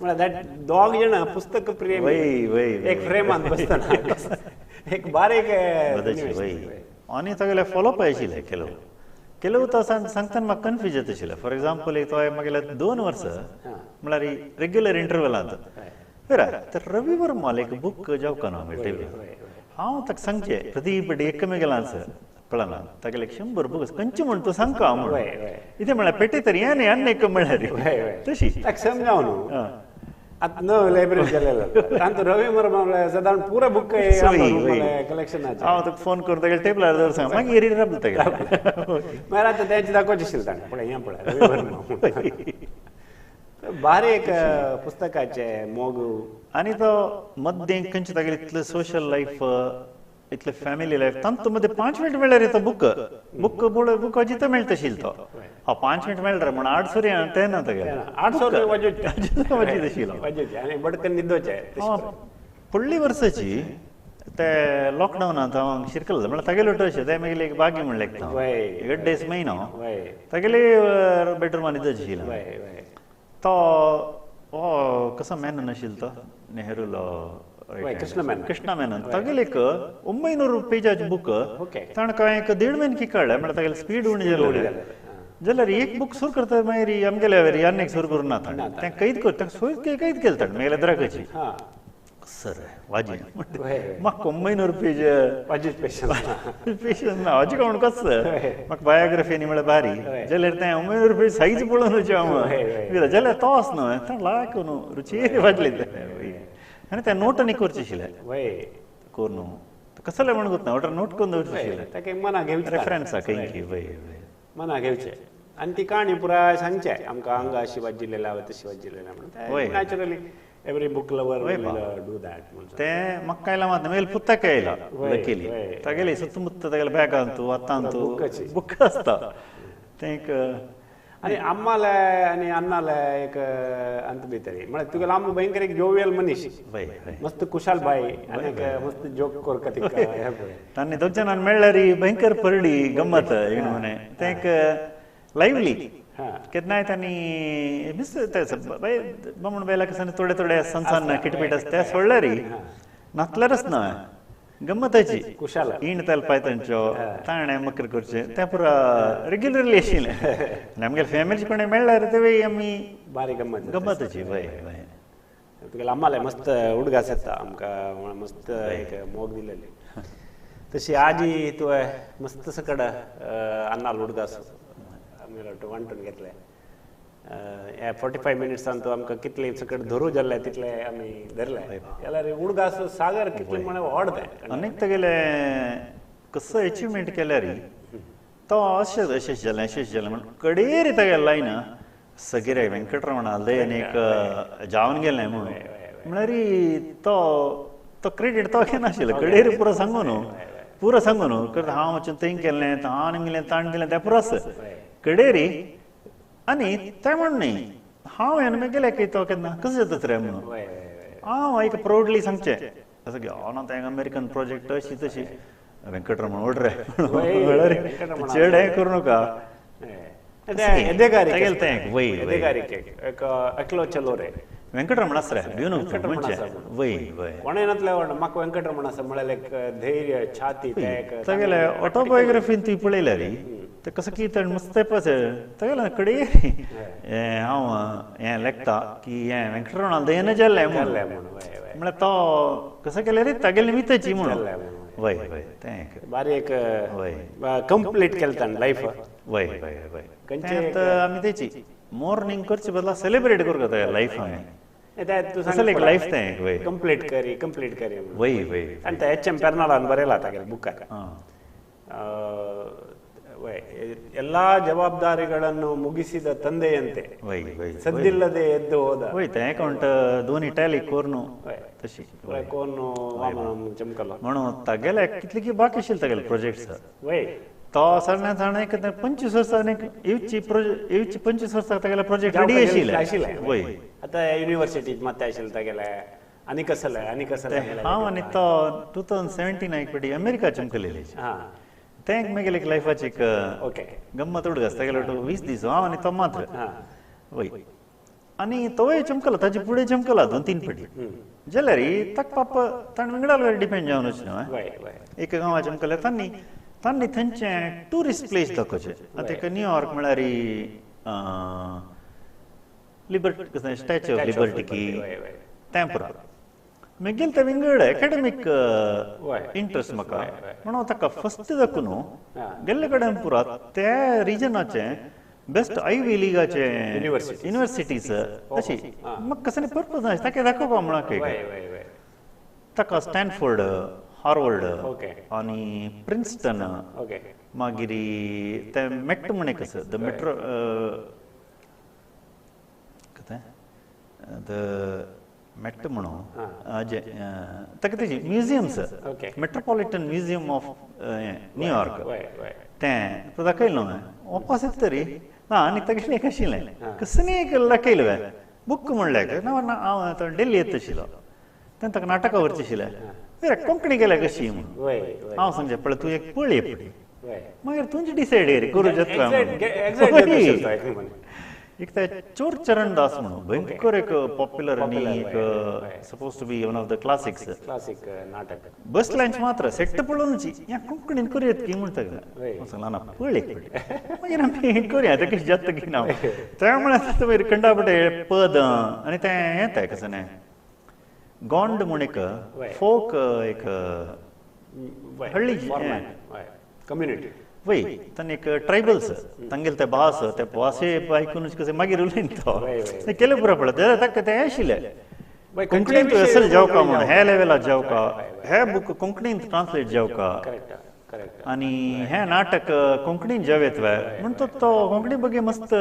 Speaker 1: म्हळ्यार that दोग जाणां पुस्तक प्रेमी एक फ्रेमान बसतना एक बारीक
Speaker 2: आनी तागेले फॉलोअप आशिल्लें केलो केलो तो सांगतना म्हाका कन्फ्यूज जाता आशिल्लें फॉर एग्जाम्पल एक तो मागीर 2 वर्सां म्हळ्यार रेग्युलर इंटरवलांत तर रवी वर्माल एक बूक जावका ना मेळटली हांव ताका सांगचें प्रदीप एकमेकांच गेलांच पळना तागेले 100 बूक खंयचे म्हण तूं सांगका म्हणून इतें म्हळ्यार पेटे तरी आनी आनी एक म्हळ्यार तशी
Speaker 1: ताका समजावन न्हू आतां नव लायब्ररी गेलेलो तांतूं रवी वर्मा म्हळ्यार सादारण पुरो बूक कलेक्शनाचें
Speaker 2: हांव तुका फोन करून तागेले टेबलार दवर सांग मागीर एरी रावता तागेले
Speaker 1: मागीर आतां तेंचे दाखोवचें आशिल्लें ताणें पळय हें पळय रवी वर्मा बारीक पुस्तकाचे मोग
Speaker 2: आनी तो मद्दें खंयचे तागेले इतलें सोशल लायफ इतलें फॅमिली लायफ तांतूं मदें 5 मिनट मेळ्ळ्यार तो बूक बूक बूक वाजितो मेळटा आशिल्लो तो हांव 5 मिनट मेळ्ळा म्हण 800 तें ना तागेलें
Speaker 1: 800 वाजोवचें
Speaker 2: वाजीत आशिल्लो
Speaker 1: वाजोवचें आनी बडकन न्हिदोवचें
Speaker 2: फुडली वर्साची ते लॉकडावनांत हांव शिरकल म्हळ्यार तागेले अशें तें मागीर एक बागी म्हणलें एक 1.5 म्हयनो तागेले बेडरुमान न्हिदोवचें आशिल्लें तो कसो मेनन आशिल्लो तो नेहरूलो
Speaker 1: कृष्ण मेनन
Speaker 2: कृष्णा मेनन तागेले एक 900 पेजाचे बूक ताणें कांय एक 1.5 म्हयने काडलें म्हळ्यार तागेले स्पीड उणी जाली जाल्यार एक बूक सुरू करता मागीर आमगेले आनी एक सुरू करूं ना ताणें तें कैद कर ताका सोय कैद केलें ताणें मागीर द्राकाची सर वाजी म्हाका 900 पेज
Speaker 1: वाजी
Speaker 2: पेशन्स ना वाजी म्हण कसो म्हाका बायोग्राफी न्ही म्हळ्यार बारी जाल्यार तें 900 पेज सायज पळोवन वचें हांव जाल्यार तोच न्हय ताणें लायक न्हू रुचीर वाजले आनी तें नोट आनी करचें आशिल्लें करून कसलें म्हण गोत ना वटर नोट करून दवरचें आशिल्लें
Speaker 1: ताका मना घेवचें
Speaker 2: रेफरन्स आहा खंय वय वय
Speaker 1: मना घेवचें आनी ती काणी पुराय सांगचें आमकां हांगा शिवाजी जिल्लेला शिवाजी जिल्लेला म्हणून naturally every book lover will do that.
Speaker 2: ते म्हाका कांय मात मागीर पुस्तक येयला लकीली तागेले सुत्तमुत्त तागेले बॅगांतू हातांतू बूक आसता तें एक
Speaker 1: आनी अम्माले आनी अण्णाले एक अंत भितर म्हळ्यार तुगेलो आम्मा भयंकर एक जोवियल मनीस मस्त कुशाल बाई आनी एक मस्त जोक कोरका तिका
Speaker 2: तांणी दोग जाणांक मेळ्ळ्यार भयंकर परडी गम्मत म्हणे तें एक लायवली केन्नाय तांणी मिस बामण बायला कसं थोडे थोडे सनसान किटपीट आसता ते सोडल्यार नातल्यारच ना गम्मताची
Speaker 1: कुशाल
Speaker 2: ईण तलपायतंचो ताणें मकर करचें तें पुरा रेग्युलरली आशिल्लें आनी आमगेले फॅमिली कोणें मेळ्ळ्यार तेवूय आमी
Speaker 1: बारी गम्मत
Speaker 2: गम्मताची वय वय
Speaker 1: तुगेले आम्हाला मस्त उडगास येता आमकां मस्त एक मोग दिलेली तशी आजी तुवें मस्त सकड अन्नाल उडगास आमगेलो वांटून घेतले ह्या 45 मिनिट्सान तूं आमकां कितले सकट धरू जाल्ले तितले आमी धरले जाल्यार उडगास सागर कितले म्हळ्यार व्हड तें
Speaker 2: आनीक तेगेले कसो एचिवमेंट केल्यार तो अशें अशें जालें अशें जालें म्हण कडेर तेगेले लायन सगळे वेंकटरमण आले आनी एक जावन गेलें म्हणून म्हळ्यार तो तो क्रेडीट तो घेनाशिल्लो कडेर पुरो सांगू न्हू पुरो सांगू न्हू करता हांव वचून थंय केल्लें हांव गेलें ताण गेलें तें पुरो आसा कडेरी आनी तें म्हण न्ही हांव हें मागीर गेलें तो केन्ना कशें जाता रे म्हणून हांव एक प्रावडली सांगचें असो की हांव ना तें अमेरिकन प्रोजेक्ट अशी तशी वेंकटरमण व्हड रे म्हळ्यार चेड हें करूं नाका
Speaker 1: एकलो चलो रे
Speaker 2: वेंकटरमण आसा रे भिवन वय वय
Speaker 1: कोणें नातलें व्हड म्हाका वेंकटरमण आसा म्हळ्यार एक धैर्य छाती
Speaker 2: तेगेले ऑटोबायोग्राफीन तुवें पळयल्यार तें कसो की तें मस्त तेगेले कडेन हांव हें लेखता की हें वेंकटरमणा दयेन जाल्लें म्हणून म्हळ्यार तो कसो केल्यार रे तागेले निमित्ताची म्हणून वय वय तें एक
Speaker 1: बारी एक
Speaker 2: वय
Speaker 1: कंप्लीट केलें ताणें लायफ
Speaker 2: वय वय वय खंयचे आमी तेची मोर्निंग करचे बदला सेलिब्रेट करूंक जाता लायफ हांवें तूं एक लायफ तें वय
Speaker 1: कंप्लीट करी कंप्लीट करी
Speaker 2: वय वय
Speaker 1: आनी ते एच एम पेर्नालान बरयला तागेले बुकार ಎಲ್ಲಾ ಜವಾಬ್ದಾರಿಗಳನ್ನು ಮುಗಿಸಿದ ತಂದೆಯಂತೆ ಸದ್ದಿಲ್ಲದೆ ಎದ್ದು ಹೋದ
Speaker 2: ಅಕೌಂಟ್ दोन टॅली कोर्नु तशी
Speaker 1: कोण वामन चमकलो
Speaker 2: म्हणून तागेले कितले की बाकी आशिल्ले तागेले प्रोजेक्ट्स
Speaker 1: वय
Speaker 2: तो सगळ्यां जाणा एक 25 वर्सां येवची प्रोजेक्ट येवची 25 वर्सां तागेले प्रोजेक्ट रेडी आशिल्ले वय
Speaker 1: आता युनिव्हर्सिटीत मात आशिल्ले तागेले आनी कसले आनी कसले
Speaker 2: हांव आनी तो 2017 एक पटी अमेरिका चमकलेली
Speaker 1: हां
Speaker 2: तें एक मागीर एक लायफाची एक
Speaker 1: ओके
Speaker 2: गम्मत उडगास तागेलो 20 दीस हांव आनी तो मात्र वय आनी तोय चमकला ताजे फुडें चमकला 2-3 पटी जाल्यार ताका पाप ताणें विंगडाल डिपेंड जावन वचना एक गांवा चमकले तांणी तांणी थंयचें ट्युरिस्ट प्लेस दाखोवचें आतां एक न्यूयॉर्क म्हळ्यार लिबर्टी स्टॅच्यू ऑफ लिबर्टी की तें पुरा मागीर ते विंगड एकाडेमीक इंट्रस्ट म्हाका म्हणून ताका फस्ट दाखोवन गेल्ले कडेन पुरा त्या रिजनाचे बेस्ट आयवी लिगाचे युनिव्हर्सिटीज अशी म्हाका कसलें पर्पज ना ताका दाखोवपा म्हणून ताका स्टॅनफोर्ड हार्वर्ड आनी प्रिन्स्टन मागीर ते मेट म्हण एक आसा the metro कितें the मेट म्हणून जे ताका तेजी museums metropolitan museum of New York तें दाखयलें न्हू वापस येता तरी ना आनी तागेलें एक आशिल्लें कसलें एक दाखयलें बूक म्हणलें ना हांव आतां दिल्ली येता आशिल्लो तेन्ना ताका नाटकां व्हरचें आशिल्लें कोंकणी गेल्या कशी म्हणून हांव सांगचें पळय तूं एक पळय पळय मागीर तुमची डिसायड करूं जाता एक ते चोर चरण दास म्हणून भयंकर एक पॉप्युलर आनी एक suppose to be one of the classics
Speaker 1: classic नाटक
Speaker 2: बस लायन्स मात्र सेट्ट पळोवनची ह्या कोंकणीन करूयात की म्हणटा सांगला ना पळय पळय मागीर आमी करूया तें कशें जाता की ना त्या म्हळ्यार मागीर कंडापटे पद आनी तें येता कसं न्हय गोंड म्हूण एक फोक एक हळ्ळी
Speaker 1: कम्युनिटी
Speaker 2: वय तांणी एक ट्रायबल्स तांगेले ते भास ते भाशे आयकून कशें मागीर उलयन तो केलें पुरो पडटा जाल्यार ताका तें आशिल्लें कोंकणींत असल जावका म्हणून ह्या लेवलार जावका हे बूक कोंकणींत ट्रान्सलेट जावका आनी हें नाटक कोंकणींत जावं म्हण तो कोंकणी बगे मस्त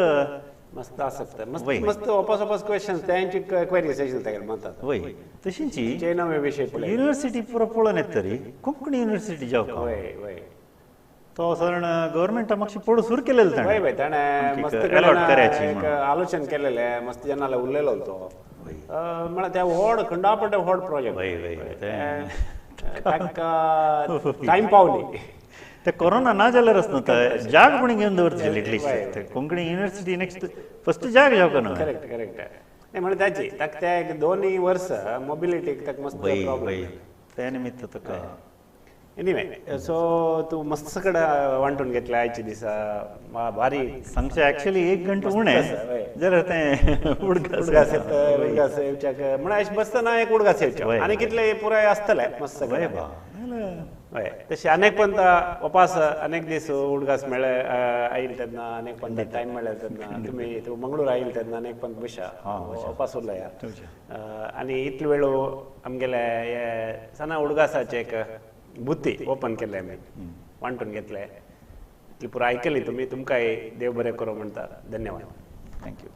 Speaker 1: मस्त आसता मस्त मस्त वापस वापस क्वेश्चन्स त्यांची क्वेरीज आशिल्ले तागेले मतात
Speaker 2: वय तशींची
Speaker 1: नवे विशय
Speaker 2: युनिव्हर्सिटी पुरो पळोवन येता तरी कोंकणी युनिव्हर्सिटी जावका
Speaker 1: वय वय
Speaker 2: तो साधारण गव्हर्मेंटा मातशें पडू सुरू केलेलं
Speaker 1: ताणें वय ताणें मस्त
Speaker 2: अलॉट करायची
Speaker 1: आलोचन केलेलें मस्त जनाला उलयलो तो म्हळ्यार त्या व्हड खंडापटे व्हड प्रोजेक्ट
Speaker 2: वय वय
Speaker 1: ताका टायम पावली
Speaker 2: ते कोरोना ना जाल्यारच न्हू जाग पण घेवन दवरचे at least Konkani university next first जाग जावका न्हू
Speaker 1: करेक्ट करेक्ट नाही म्हणजे त्याची ताका त्या एक 2 वर्स मोबिलिटीक ताका मस्त
Speaker 2: प्रॉब्लेम त्या निमित्त ताका
Speaker 1: एनिवे सो तूं मस्त कडेन वांटून घेतले आयच्या दिसा, भारी.
Speaker 2: सांगचें एक्चुअली 1 घंटो उणें जाल्यार तें उडगास
Speaker 1: उडगास येता, उडगास येवच्याक म्हळ्यार अशें बसतना एक उडगास येवचें आनी कितले पुराय आसतलें मस्त. हय तशें अनेक पंत वपास अनेक दीस उडगास मेळ्ळे आयल तेन्ना, अनेक पंत टायम मेळ्ळे तेन्ना, तुमी तूं मंगळूर आयल तेन्ना अनेक पंत बशा वपास उरल्या. आनी इतले वेळो आमगेले हे सना उडगासाचें एक बुद्धी ओपन केले आमी, वांटून घेतले, इतली पुराय आयकली तुमी, तुमकांय देव बरें करूं म्हणटा. धन्यवाद.
Speaker 2: Thank you.